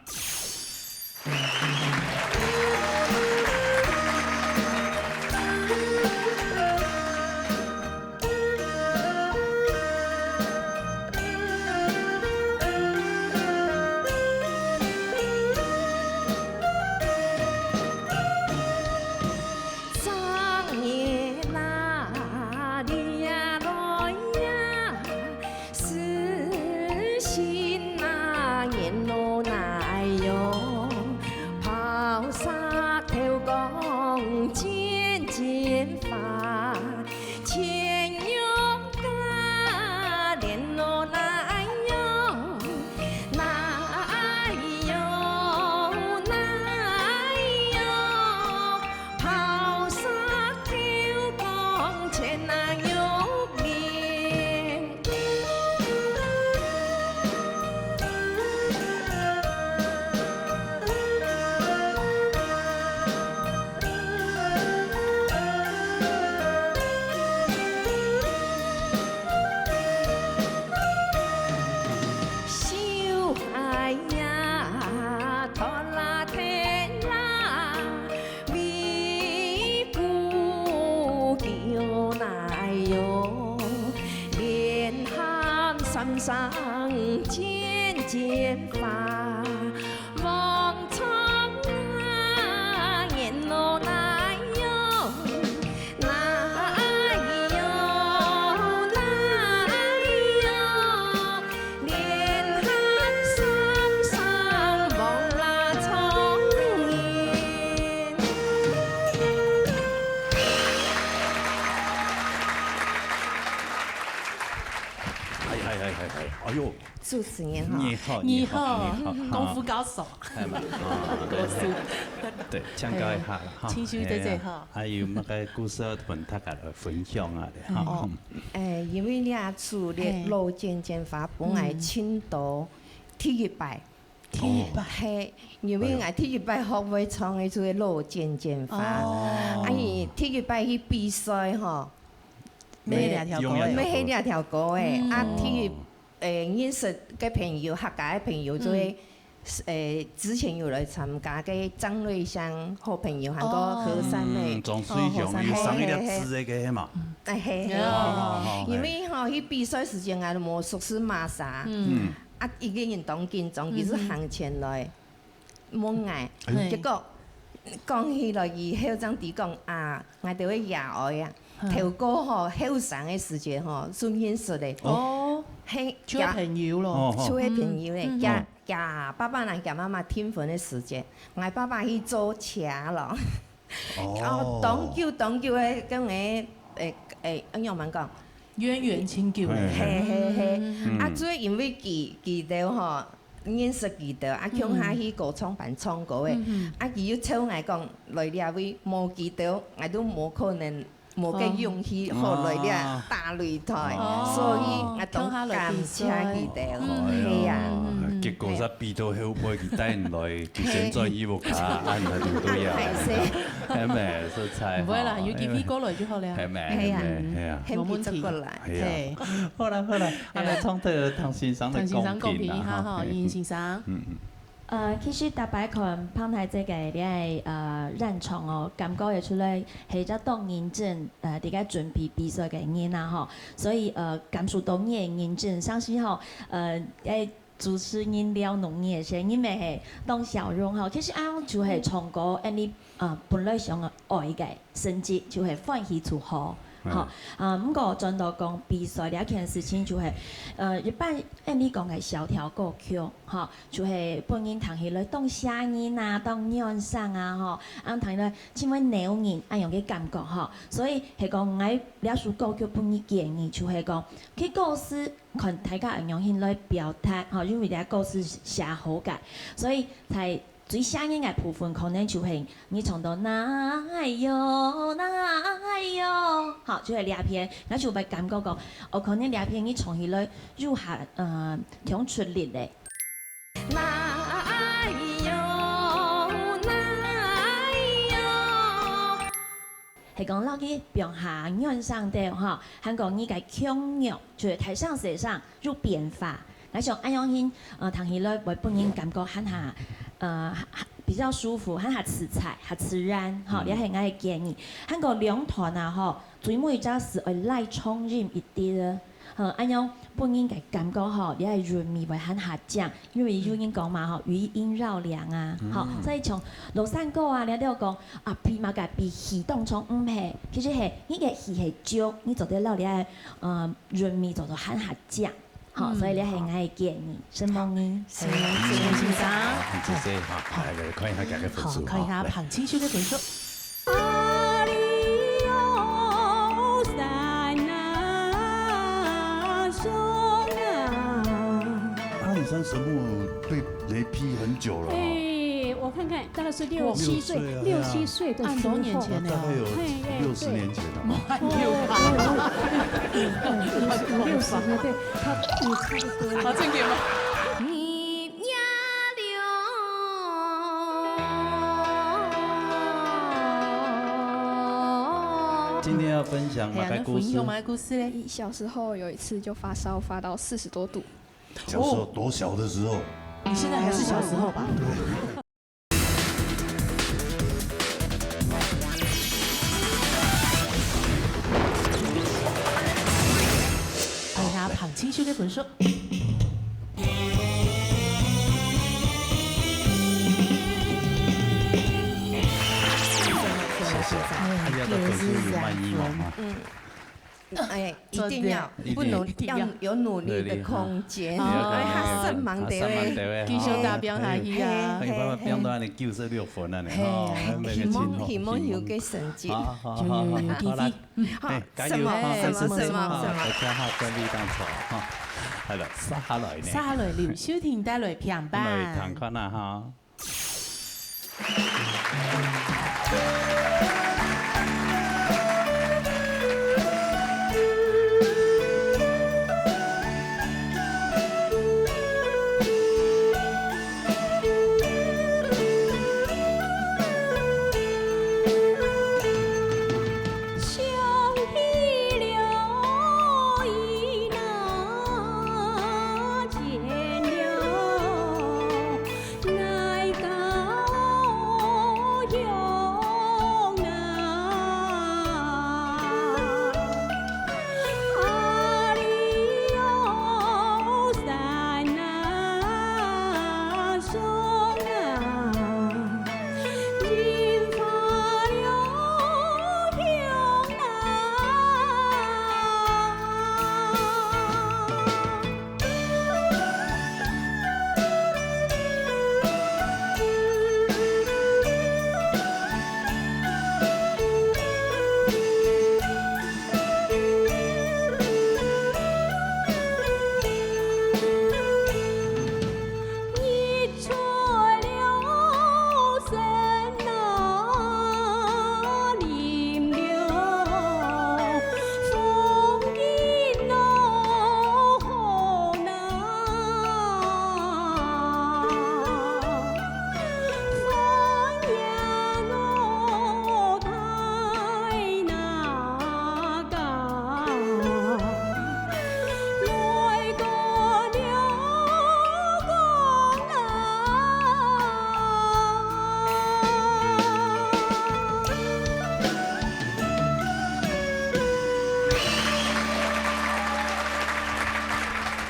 主持人哈。你好，你好，你好，你好，功夫高手。係嘛？啊，高手。對，請教一下啦，哈。嘿，請秀姐姐哈。哎呀，還有麼个故事要同大家來分享啊？哈。哦，誒，因為這齣个老剪剪花，本來青島第一擺，第一擺。係，因為𠊎第一擺學會唱个就係老剪剪花。哦。啊，佢第一擺去比賽吼， 買這條歌个。買這條歌个，啊，第一，誒，認識个朋友，客家个朋友，就係，誒，之前有來參加个張瑞香好朋友，還過何善妹。嗯，張瑞香，哦，何善妹。有生一粒痣个該嘛。誒，係，係，哦，哦，哦，因為吼，去比賽時間啊，無熟識麼儕。嗯。啊，一個人當緊張，佢就行前來。 問𠊎，嘿。結果講起來以後，正知講啊，𠊎兜个爺哀啊，嗯。頭過吼，後生个時節吼，就認識个。哦，嘿，就係朋友咯。哦，哦。就係朋友咧，嗯，嗯。佢，佢爸爸同佢媽媽訂婚个時節，𠊎爸爸去做車咯。哦。哦，當久當久个，跟𠊎，誒，誒，仰般講？淵源真久咧。嘿，嘿，嘿。嗯。啊，主要因為佢，佢兜吼， 認識佢兜，啊，共下去歌唱班唱歌个。嗯哼。啊，佢又招𠊎講，來這位無佢兜，𠊎都無可能，無个勇氣好來這大擂台，哦。所以𠊎當感謝佢兜。哦。係啊。哎呀，結果係比到後背，佢帶你來，佢先轉去屋下，啊，你就對啊。歹勢。係咩？實在。毋會啦，有機會過來就好了。係咩？係啊。係咩？係啊。很比得過來。係啊。嘿。好啦，好啦， 恁呢，唱到唐先生个唐先生講評一下吼，光景啦，哈。葉先生。嗯，嗯。呃，其實逐擺看彭大姐个這个，呃，演唱哦，感覺會出來係一隻當認真，呃，在該準備比賽个人啊吼。所以，呃，感受到你个認真，相信吼，呃，誒，主持人了解你个時，你乜係當笑容吼。其實恁樣就係唱歌，恁呢，呃，本來想愛个 成績就係歡喜就好。嗯。吼，啊，毋過轉到講比賽這件事情就係，呃，一般𠊎俚講个小調歌曲，吼，就係分人聽起來當嚇人啊，當暖心啊，吼，啊，聽起來盡會撩人，恁樣个感覺，吼。所以係講，𠊎這首歌曲分你建議，就係講，去考試看大家恁樣形來表達，吼，因為這考試寫好个，所以在 最嚇人个部分可能就係你唱到哪喲哪喲，好，就係這片，𠊎就會感覺講，哦，可能這片你唱起來有下，呃，忒出力咧。哪喲哪喲。係講落去放下軟聲兜吼，還講你个腔調，就係大聲細聲有變化。 𠊎想恁樣形，呃，聽起來會分人感覺還較，呃，比較舒服，還較自在，較自然，吼，嗯。這係𠊎个建議。還過兩段啊，吼，最尾一隻字愛拉長音一滴仔，吼，恁樣分人个感覺吼，這个韻味會還較正，因為有人講嘛，吼，餘音繞樑啊，嗯。吼，所以像老山歌啊，你都講啊，比麼个比氣當長，毋係，其實係，你个氣係足，你做得摎這个，呃，韻味做到還較正。 好，嗯。所以這係𠊎个建議，承蒙你。承蒙你，承蒙先生。好，很仔細哈，來，來看一下佢个分數，好，看一下哈，來。彭青秀个分數。阿里山神木對雷劈很久了哈。哎，我看看，大概是六七歲，六七歲啊，六七岁的时候。很多年前呢。大概有六十年前了吧。哎，哎，对。 六十年，对，他也差不多。好，正经吗？今天要分享哪个故事？哎呀，那分享哪个故事嘞？小时候有一次就发烧，发到四十多度。小时候多小的时候？你现在还是小时候吧？看一下彭青秀个分数。谢谢。大家的分数有满意吗？嗯。 哎，一定要，做得。不能，一定。要有努力的空间。对，对。哦。哎，他生忙的。他生忙的。继续打拼下去啊。哎，爸爸拼到你九十六分了呢，嘿，吼，嘿，那个希望，情况。希望有个成绩。好，好，好，好，有，有，有，好，来，有，有，有，好，哎，加油，什么，好，什么，什么，什么。好，大家好，专注当中，哈。係啦，續下來呢，續下來林秀婷帶來評判。來聽看啊哈。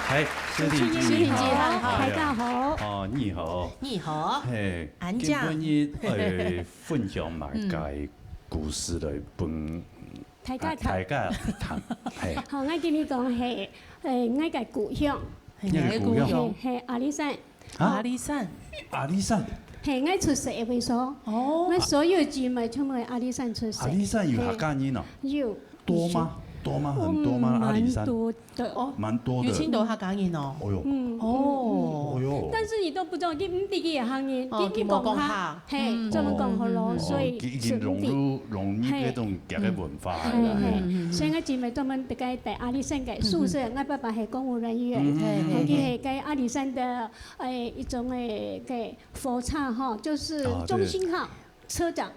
嗨，秀婷姐，秀婷姐，你好。好，大家好。哦，你好。你好。嘿，恁靚。今晡日，呃，分享麼个故事來分大家聽。大家聽，嘿。好，𠊎今日講係，呃，𠊎个故鄉。你个故鄉？係，係阿里山。啊？阿里山。阿里山？係，𠊎出世个位所。哦。𠊎所有姊妹全部係阿里山出世。阿里山有客家人哦？有。多嗎？多嗎？很多嗎？哦，阿里山？蠻多的。哦，蠻多的。有盡多客家人哦。哦喲。嗯。哦。哦喲。但是你都不知道，你毋知佢个客人，哦，佢，佢講客。 嘿，嗯。專門講學咯，哦，所以佢已經融入，是毋係？融入該種客家文化嘿，啦。嘿，嘿，所以𠊎姊妹專門在該，在阿里山个宿舍，嗯哼。𠊎爸爸係公務人員，嗯哼。嘿，嘿，嘿。佢係該阿里山个，誒，一種誒，个火車哈，就是中興號車長。啊，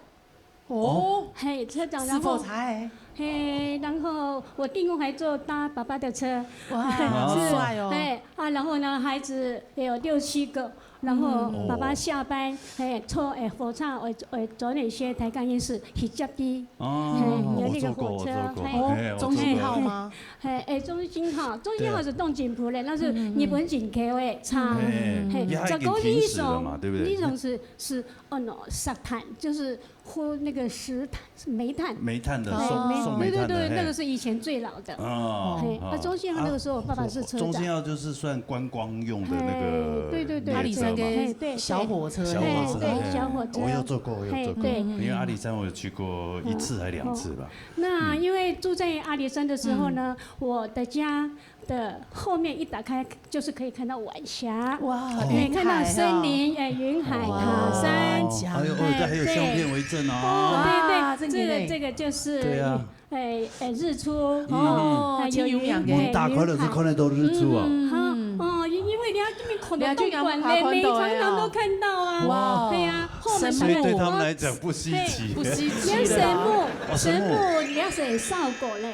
對。哦。嘿，車長，然後，是火車誒。嘿，然後我弟兄還坐他爸爸的車。哇，是，好帥哦。嘿，啊，然後呢，孩子也有六七個， 然後爸爸下班，嗯。嘿，坐，誒，火車，會，會轉一些大家認識，去接佢。哦，嘿，有那個火車，我坐過，我坐過。嘿。哦，嘿，中興號嗎？嘿，誒，中興號，中興號是當進步的，對啊。那是日本進口的車。嗯，嗯，嗯。嘿，也已經停駛了嘛，十九以上，對不對？以上是，是，哦，no，石炭，就是 或那個石炭，煤炭。煤炭的，對，送，煤，送煤炭的，對，對，對，嘿。那個是以前最老的。哦，嘿，哦。啊，中興號那個時候我爸爸是車長。啊，中興號就是算觀光用的那個列車嘛。嘿，對，對，對，阿里山个，嘿，對，小火車。小火車，嘿，對，嘿，小火車。我有坐過，我有坐過。嘿，對。因為阿里山我有去過一次還兩次吧。哦，那因為住在阿里山的時候呢，嗯。我的家 的後面一打開，就是可以看到晚霞，哇，可以看到森林，雲海啊。誒，雲海、哇，塔山。哦，哎喲，哦，這還有相片為證哦。誒，對。哦，對，對，哇，真的耶。這個，這個就是，對啊。誒，誒，日出，嗯。哦，哎，有雲，真有名的。門打開了就看得到日出啊。嗯，嗯。好，哦，因，因為你要這邊看到東莞嘞，你要去陽明山看到的啊。每一場都看到啊。哇。對啊，後面，神木。所以對他們來講不稀奇。嘿。不稀奇了啦。你看神木，哦，神木。神木，你要是燒過嘞。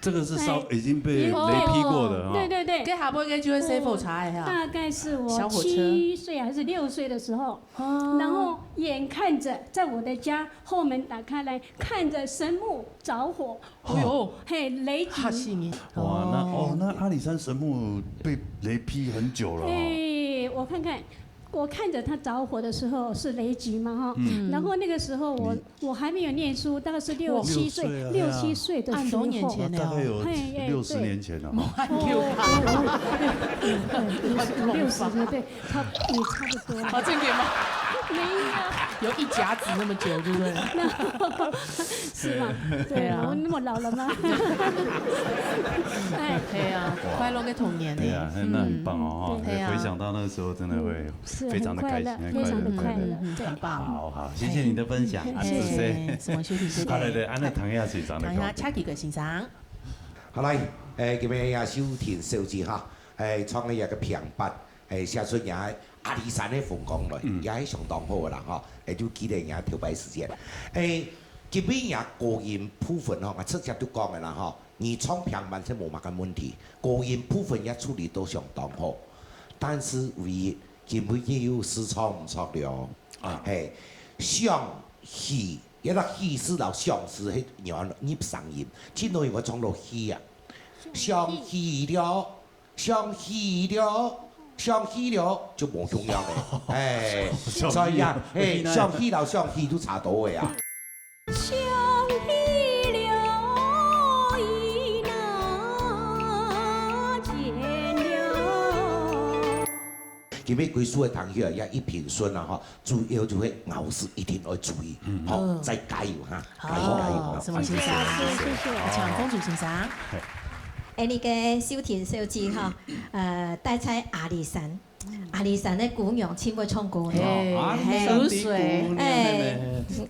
這個是燒，哎，已經被雷劈過的哈。對，對，對。該下背个就係細火車个哈。大概是我小火車。七歲還是六歲的時候，哦。然後眼看著在我的家後門打開來，看著神木著火，哎喲，嘿，雷擊。嚇死人。哇，那，哦，那阿里山神木被雷劈很久了哦。哎，我看看，我看著它著火的時候是雷擊嘛，哈，嗯。然後那個時候我，你 我還沒有念書，大概是六七歲，哇。六歲啊，六七歲的時候。很多年前呢。那大概有，嘿，哎，六十年前了嘛。對。哦，哦，哦，對，對，對，六十，對，差不，也差不多。啊，真的嗎？沒有。有一甲子那么久，对不对？是吗？对，对啊。我那么老了吗？哎，对啊，哇。快乐个童年呢。对啊，那，那很棒哦，嗯，哈。对啊。回想到那个时候，真的会是非常的开心，很快乐，很快乐，非常的快乐。快乐。嗯，对。很棒。好，好，谢谢你的分享，啊，谢谢。谢谢，什么谢谢，谢谢。好，来，来，按呢谈一下水上的谈一下高度。Chucky个先生。好，来，诶，今日也秀婷小姐哈，诶，唱个一个平板。 诶，写出也阿里山个风光來，嗯。也係相當好个啦，吼。诶，就記得也頭擺時間。诶，今晡日也高音部分吼，𠊎直接就講个啦，吼。你唱平板係無麼个問題，高音部分也處理到相當好。但是唯一今晡日有試唱毋著了。啊。嘿，上去，一个去字摎上字係要入聲音，真容易會唱到去啊。上去了。 上去了，上去了，就無共樣了。哎，上去了。所以啊，哎，上去了，上去就差多个啊。上去了，已那見了。今晡日歸首个同學也已平順了哈， 主要就係咬字一定愛注意，嗯。好，嗯。再加油哈，好，加油，加油，好，什麼先生？謝謝，謝謝，謝謝。好，請公主先生。哎，那個秀婷小姐哈，呃，戴在阿里山，嗯。阿里山个姑娘真會唱歌呢。哎，哦，阿里山的姑娘呢。哎。流水。哎，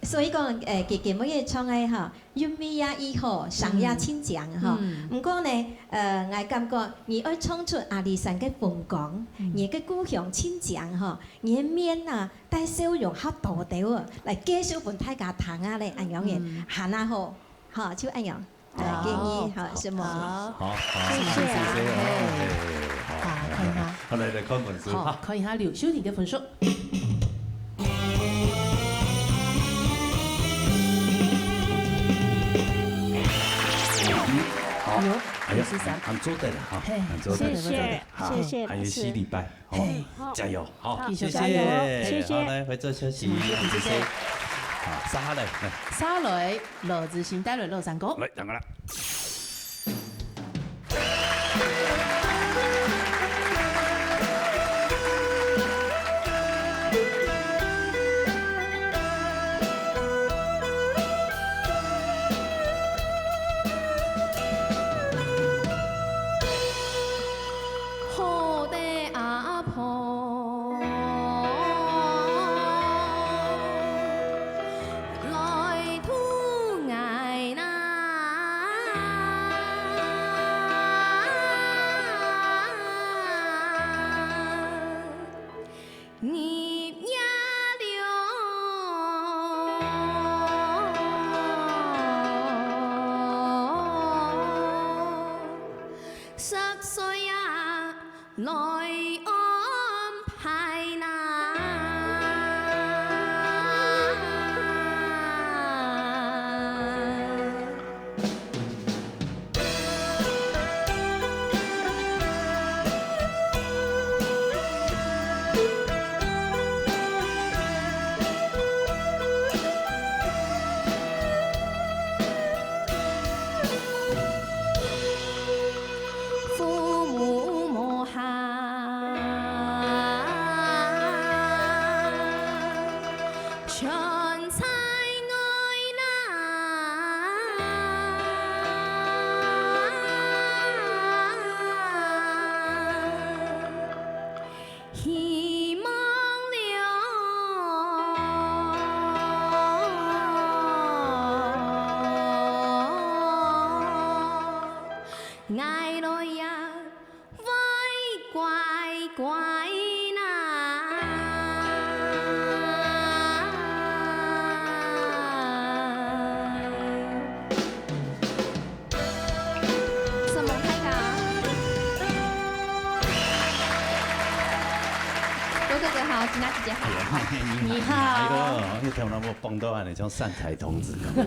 所以講，呃，佢，佢今晡日唱个哈， 韻味也異好，聲也真靚吼。嗯。毋過呢，呃，𠊎感覺你愛唱出阿里山个風光，嗯。你个故鄉真靚吼，你个面啊，帶笑容較多兜哦，來介紹分大家聽啊咧，恁樣个，嗯。還較好，吼，就恁樣。好。來，建議，好，好。什麼？好，好，謝謝啊。謝謝，謝謝，嘿。好，好，看一下。好，來，來，看分數。好，看一下劉秀婷个分數。 好。哎喲，哎喲，六十三。恁做得了哈，嘿，恁做得了。謝謝，好，謝謝老師。還有四禮拜，好，嘿。加油，好，好，繼續加油，謝謝，謝謝。好，來，回座休息，謝謝，謝謝。謝謝。好，續下來，來。續下來，羅志新帶來老山歌。來，等下啦。 好个阿婆來渡𠊎啦。 入夜了，十歲啊，來安排啦。 父母無閒，全在外啦。 希望了，𠊎來也會乖乖啦。 什麼大家？多多哥好，吉娜姐姐好。哎呀，你好。你好。哎呦，你头那么蹦到啊，你像善财童子。很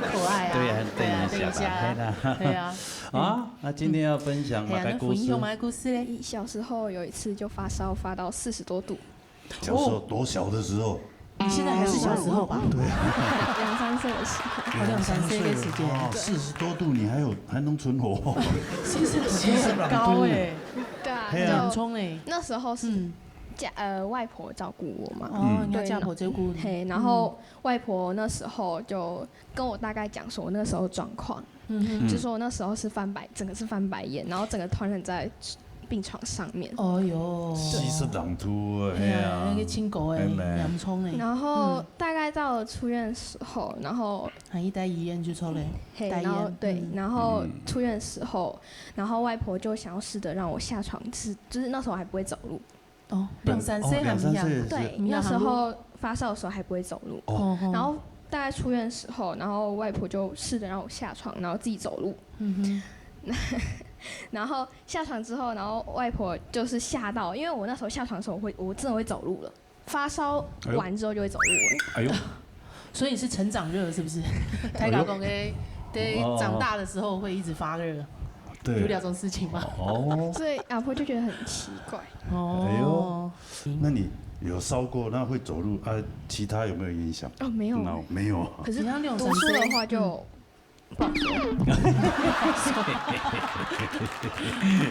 可愛啊。對啊，等一下吧，對啊，等一下。嘿啦。對啊。啊，那今天要分享哪個故事？嘿啊，那分享哪個故事嘞？小時候有一次就發燒，發到四十多度。 小時候，哦。多小的時候？你現在還是小時候吧？對啊。兩三歲的時候。哦，兩三歲的時間。哇，四十多度，你還有，還能存活？四十度很高欸。對啊，嘿啊。就很衝欸。那時候是，嗯。家呃外婆照顾我嘛。哦，嗯。你要家婆照顾你。嘿，然后外婆那时候就跟我大概讲说我那时候状况，嗯哼。就说我那时候是翻白，整个是翻白眼，然后整个瘫软在病床上面。哦哟。四十零度啊，哎呀，嘿啊。那个轻狗哎，嘿咩。洋葱哎。然后大概到了出院时候，然后还一待医院就抽嘞，嘿，待医院。然后对，嗯。然后出院时候，然后外婆就想要试着让我下床，是就是那时候还不会走路。哦，两三岁还没有。哦，两三岁的时候。对，那时候发烧的时候还不会走路。哦。然后大概出院时候，然后外婆就试着让我下床，然后自己走路。嗯哼。然后下床之后，然后外婆就是吓到，因为我那时候下床的时候，我会我真的会走路了，发烧完之后就会走路了。哎呦。所以你是成长热是不是？台高公的，对，哦。长大的时候会一直发热，对。有这种事情吗？哦。所以阿婆就觉得很奇怪。哦。哎呦，那你有烧过，那会走路啊？其他有没有影响？哦，没有。那没有啊。可是读书的话就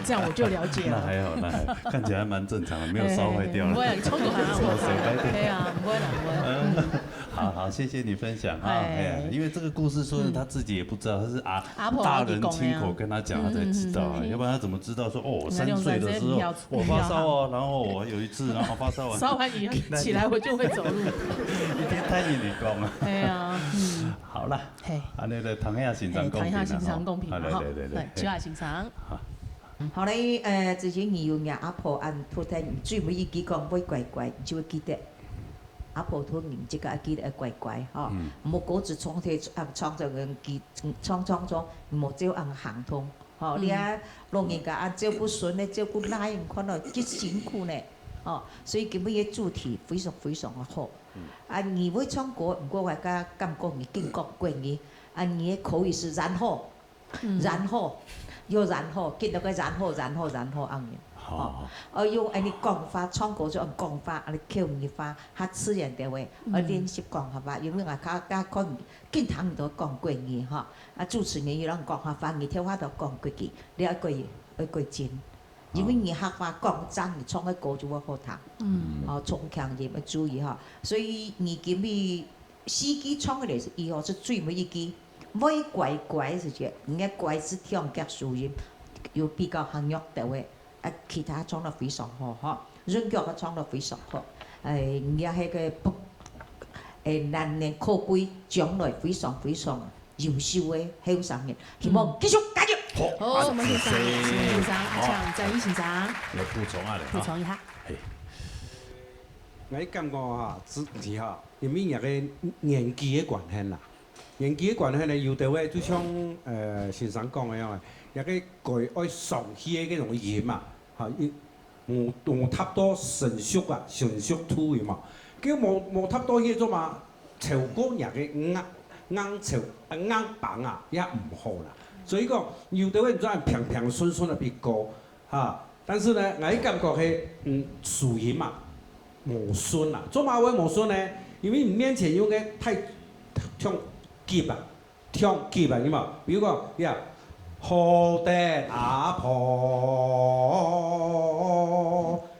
这样我就了解了。那还好，那还好，看起来还蛮正常的，没有烧坏掉了。哎，不会啊，你冲过来啊，我操。对啊，不会啦，不会啦。嗯，好，好，谢谢你分享哈。哎。哎呀，因为这个故事说呢，嗯。他自己也不知道，他是啊，阿婆大人亲口跟他讲，他才知道啊，嗯，嗯，嗯，嗯。要不然他怎么知道说，哦，我三岁的时候，我发烧哦，然后我有一次，然后发烧完，烧完你起来我就会走路。一天太硬你讲啊。哎呀，嗯。好了， 嘿。恁呢來聽一下先生講評啦，嘿，聽一下先生講評啦，吼。啊，來，來，來，來，來，嘿。秋雅先生。好。好咧，呃，之前你有若阿婆恁，突然最尾一句講會乖乖，你就會記得。阿婆同你這个記得乖乖，吼。嗯。莫過自從在，啊，創造人記，創創中，莫照恁行動，吼。嗯。你啊，老人家啊，照顧孫呢，照顧倈，看到幾辛苦呢，吼。所以今日个主題非常非常个好。 嗯。啊，你會唱歌，毋過𠊎感，感覺你緊講國語。啊，你个口語是然後，嗯。然後，又然後，緊到个然後，然後，然後恁樣。好。哦，哦，用恁呢講法，唱歌就用講法，恁呢口語化，較自然个話，嗯。愛練習講客話，因為𠊎較，較看，緊聽毋到講國語吼。啊，主持人有人講客話，你聽話都講國語，你愛過，愛過精。 因為你客話講正，你唱个歌就會好聽。嗯。哦，重強音要注意哈。所以你今日四句唱个例子，以後是最尾一句，會乖乖是這，你个乖是強弱收音，有比較較弱个話，啊，其他唱得非常好哈，韻腳个唱得非常好。哎，你也係个不，哎，難能可貴，將來非常非常 優秀个後生人，希望繼續加油。好，好，啊，什麼先生？子先。什麼先生？好。請張毅先生。來補充下咧，補充一下。哈。嘿。𠊎感覺哈，子怡哈，因為若个年紀个關係啦，年紀个關係呢，有兜位就像，呃，先生講个樣，若个該愛上去个該種音嘛，哈，一 無，無達到成熟啊，成熟度个嘛。佢無，無達到去做嘛，超過若个硬，硬超，啊，硬挷啊，也毋好啦。所以講，有兜人做平平順順个比較，哈。但是呢，𠊎感覺係，嗯，收音嘛，無順啦。做麼會無順呢？因為你面前有个太，像急啊， 跳級啊，有無？比如講，呀，好得阿婆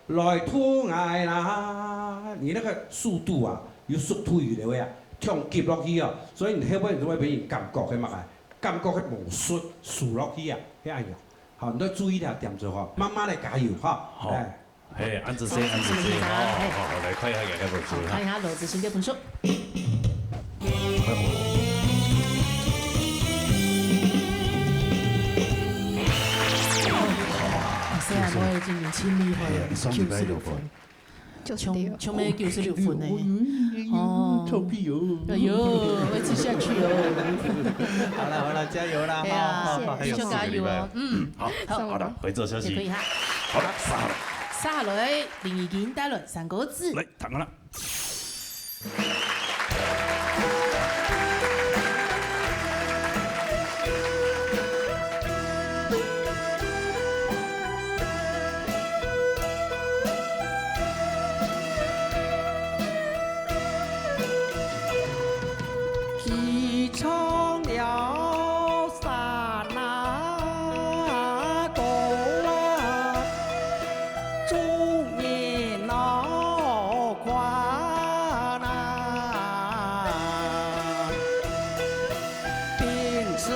來渡𠊎啦，你那個速度啊，有速度有的位啊，跳級落去啊，所以你後尾你就會分人感覺係麼个？感覺係無順，輸落去啊，係恁樣。好，你都注意這點就好，慢慢來加油哈。好。哎。 嘿，恁仔細，恁仔細，恁仔細，好，好，好，來看一下佢个分數哈。好，看一下羅子興个分數。雖然我已經盡厲害了，哎呀，你上禮拜有無？九十六分。九十六。衝，衝到九十六分呢。哦。臭屁哦。哎呦，我吃下去哦。好了，好了，加油啦，哎呀，哈，哈，哈，還有四個禮拜。加油哦，嗯。好，好，好的，回頭休息。可以哈。好的，好。 接下來，林怡君帶來三個字。來，聽下啦。花啊，并吃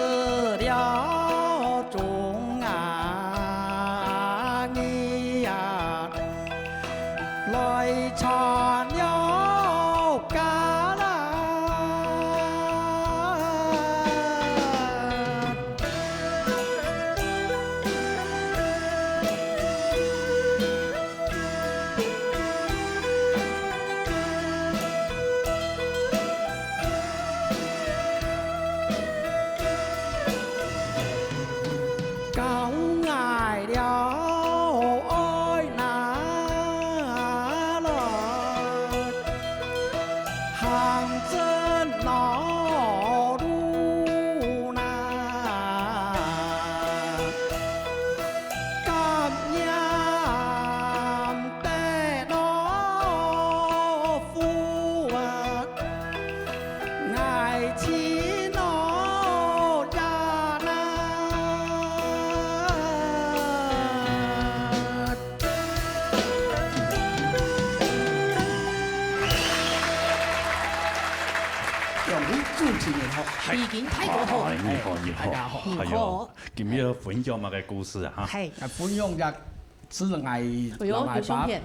了粽啊，你呀，来参了家啦。 交爱了爱拿来，行正老路难，感念得老夫啊。 两位主持人好。已经太过头。哎，你好，你好。大家好。哎呦，今日分享么个故事啊？哈。嘿。啊，分享一下 是𠊎，哎呦，𠊎阿爸有相片。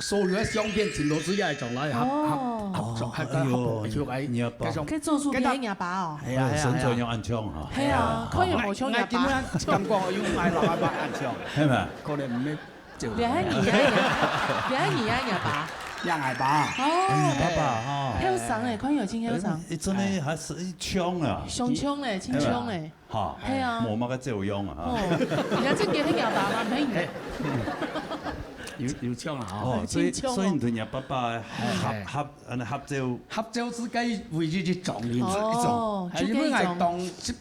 所有个相片全部都是愛从來合，哦。合，合，合，合，哎呦，合，合，你阿爸。該种，該做书片个阿爸哦。哎呀，哎呀，哎呀。身材又恁像哈。係啊，哎呀。看又無像阿爸。𠊎，𠊎今日感覺有𠊎老阿爸恁像。係嘛？可能毋係就。你還你呀，你還你呀，你阿爸。你阿爸。哦。哎，你爸爸哈。後生誒，看又真後生。哎，真的還是一像啊。相像誒，真像誒。 哈，係啊。無麼个作用啊，哈。哦，人家正經係阿爸嘛，毋係你。有，有像啊，吼。哦，所以，真像哦。所以你同你爸爸合，哎。合，安尼合照。合照係該唯一一種，一種。哦，哎，因為𠊎當時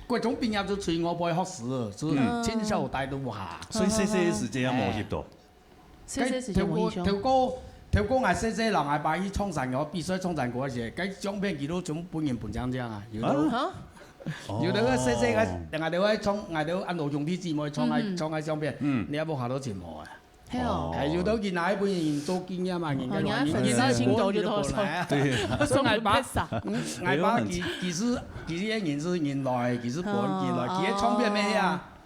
國中畢業就出外背學師，就嗯。盡少待到屋下。所以細細个時間也無翕到。哎。 細細時節無印象。頭過，頭過，頭過𠊎細細人，𠊎爸去唱山歌，比賽唱山歌个時，該相片佢都全部分人分淨淨啊，有兜，啊？有兜个細細个，哦。𠊎兜愛唱，𠊎兜恁多兄弟姊妹唱个，嗯。唱个相片，嗯。你也無看到全部啊。係哦。哎，有兜佢拿去分人做紀念啊，人家哦，人家分人家分人家過來啊。對啊。所以𠊎爸，嗯，𠊎爸佢，佢係，佢係个人係人來，佢係本地來，佢个唱片咩啊？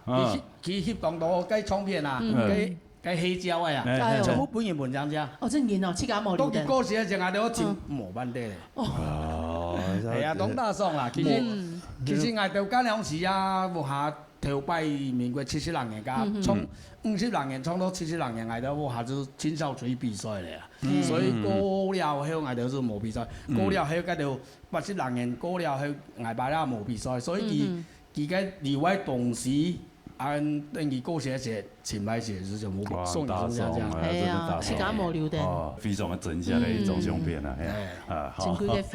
哦。佢翕，佢翕當多該唱片啊，嗯。該 該黑膠个啊，哎，哎，全部分人分淨淨。哦，真人哦，自家無留个。到佢過身个時，𠊎兜真嗯。無辦法咧。哦。係啊，當打爽啦。其實，嗯。其實𠊎兜該量時啊，屋下頭擺民國七十零年，嗯，嗯。從五十零年，從到七十零年，𠊎兜屋下就盡少出去比賽咧啊。嗯。所以過了後，𠊎兜就無比賽。嗯。過了後，該兜八十零年過了後，𠊎爸也無比賽，所以佢，嗯，嗯。佢个留个東西， 恁等佢過身个時，清白寫就全部送人送淨淨。哇，很大方啊，係啊，真的大方。自家無留个。哦，非常个珍惜个一種相片啊，嗯。係啊。嗯。啊，好。珍貴个回憶。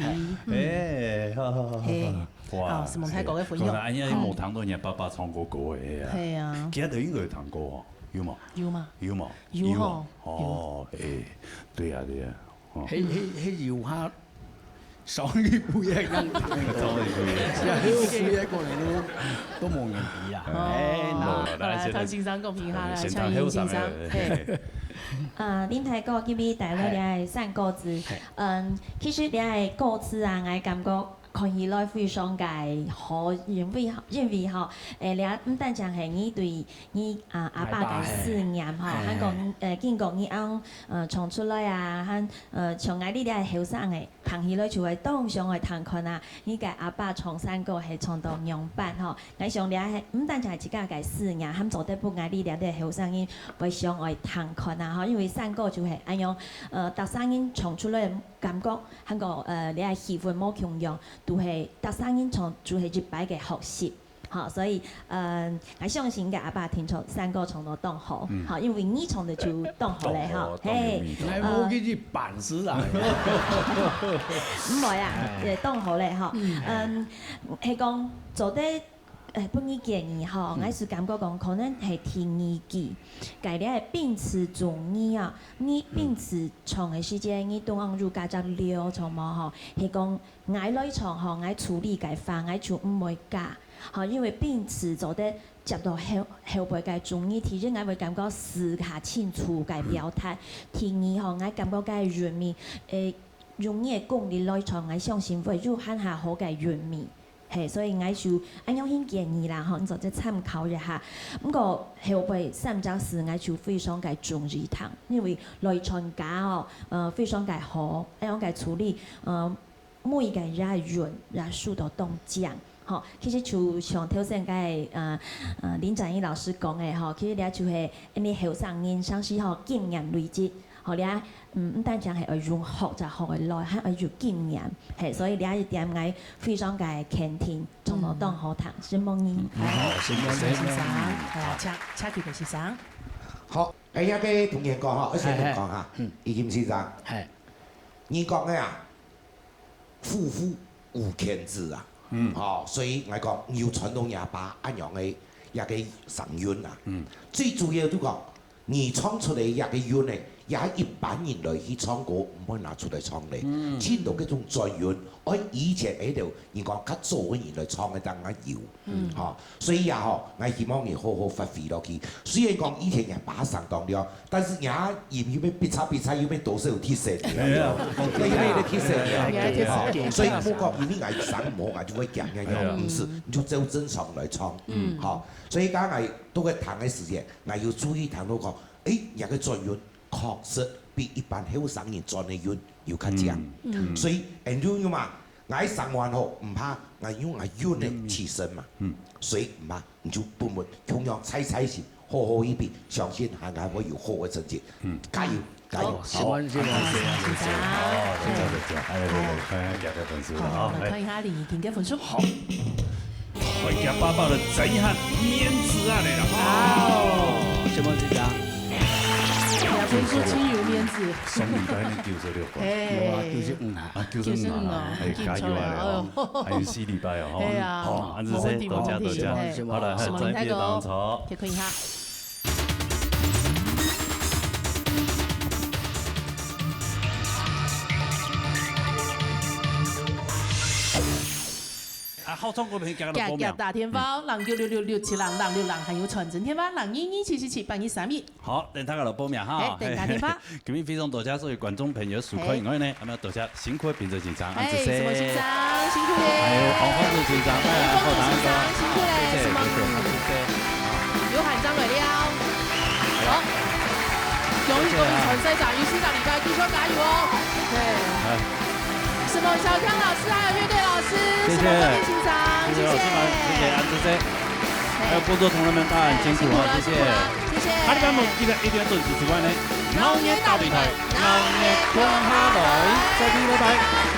嗯。哎，好，好，好，好。係。哇，哦，係蒙大哥个分享。係。可能恁樣無聽到人家爸爸唱過歌个，係啊。係啊。其他都應該有聽過哦，有無？有嘛？有無？有吼，有。哦，哎，對啊，對啊。 哦。係，係，係有下上一輩个人，上一輩个。係啊，係有輩个可能都，都無人知啊。哦，哎，那，好啦，來，聽先生講評下啦，先聽後生个，請先生，嘿。嘿。啊，林大哥今日帶來這个山歌詞，嘿。嗯，其實這个歌詞啊，𠊎感覺看起來非常个好，因為，因為吼，誒，這毋單淨係你對你，啊，阿爸个思念吼，阿爸，嘿。還講，嘿。呃，經過你恁，呃，唱出來啊，還 呃，像𠊎俚這後生个，聽起來就會當想愛聽看啊，你个阿爸唱山歌係唱到仰般吼。𠊎想這係毋單淨係自家个思念，還做得分𠊎俚這兜後生人會想愛聽看啊吼，因為山歌就係恁樣，呃，逐儕人唱出來个感覺，還過，呃，這个氣氛無共樣，都係逐儕人唱就係一擺个學習。 好，所以，呃，𠊎相信應該阿爸聽唱山歌唱到當好，嗯。好，因為你唱个就當好咧，當好，吼，嘿。當有味道。𠊎無去日本是啊。毋會啊，哎。也當好咧，吼。嗯。嗯，係講做得，呃，分你建議吼，嗯。𠊎係感覺講，可能係第二季，該這个殯儀中你啊，你殯儀唱个時間，你都愛有加隻料，唱無吼？係講 𠊎來唱吼，𠊎處理个話，𠊎就毋會加。吼，因為平時做得接到後，後輩个中意，第一，𠊎會感覺自家清楚个表達。第二吼，𠊎感覺个韻味，誒，用你个功力來唱，𠊎相信會有還較好个韻味。嘿，所以𠊎就恁樣去建議啦，吼，你做得參考一下。毋過後背三隻字，𠊎就非常个中意聽，因為來唱歌哦，呃，非常个好，恁樣个處理，呃， 每一個押韻也收到當靚。吼，其實就像頭先个，呃，呃，林展翼老師講个吼，其實這就係因為後生人常時吼經驗累積，吼，這，嗯，毋單淨係愛用學才學得來，還愛有經驗。嘿，所以這一點𠊎非常个肯定，唱到當好聽，承蒙你。好，承蒙你，先生。哎呀，請，請舉个先生。好，哎呀，該同學講哈，而且同講哈，嘿，嘿。嗯。易經先生，嘿。你講个啊， 夫婦無犬子啊。嗯。吼，所以𠊎講，你有傳到若爸恁樣个一個聲韻啊。嗯。最主要就講，你唱出來一個韻呢，也一般人來去唱歌，毋會拿出來唱咧。嗯。盡多這種轉韻，愛以前該兜人講較早个人來唱个，當然有。嗯。吼，所以啊吼，𠊎希望你好好發揮落去。雖然講以前若爸聲當亮， 但是若音又變嗶嚓嗶嚓，又變多少有特色个，哎呀，有特色个，有特色个。吼，所以毋好講因為𠊎聲無，𠊎就會講恁樣，哎呀。毋係，你就照正常來唱，嗯。吼。所以剛剛𠊎都在聽个時間，𠊎有注意聽到講，誒，若个轉韻確實比一般後生人轉个韻有較靚。嗯。嗯。所以，and you嘛， 𠊎聲還好，毋怕，𠊎用𠊎韻个提升嘛。嗯。所以毋怕，你就本本共樣猜猜先，好好預備，相信還，還會有好个成績。嗯。加油，加油。好，好，承蒙，承蒙，承蒙，承蒙。好，承蒙，承蒙。好，承蒙，承蒙。哎，來，來，來，看一下這個分數了啊。好，我們看一下李怡婷的分數。好。哎呀，爸爸的這一下面子啊來了。哇哦，承蒙，承蒙。兩分數輕於面子。上禮拜你九十六分。嘿。有啊，九十五啊。 啊，九十五啊，九十五啊，哎，加油啊，緊出來，哎喲。還有四禮拜哦，吼。哎呀，好，恁仔細，無問題，多謝，多謝。無問題，嘿。好了，還有在別當中。再看一下。啊，好唱歌朋友，今日報名。打電話，零九六六六七零零六零，還有傳真電話，零二二七七七八二三一。 好，等大家來報名哈。哎，等打電話。今日非常多謝所有觀眾朋友收看以外呢，還有多謝辛苦的評審先生，哎，恁仔細。承蒙先生，辛苦咧。還有黃鳳子先生，哎呀，黃鳳子先生，辛苦咧，謝謝，承蒙。謝謝，謝謝。有喊張偉亮。好，恭喜恭喜，謝謝啊。傳說長，有四場禮拜，繼續加油哦。對。哎。承蒙小強老師，還有樂隊老師，謝謝。承蒙各位先生，謝謝老師們，謝謝。謝謝，恁仔細。 還有工作同仁們，大家很辛苦啊，辛苦了，謝謝。辛苦了，謝謝。下禮拜無記得一定要準時收看呢。鬧熱大擂台，鬧熱共下來，再見，拜拜。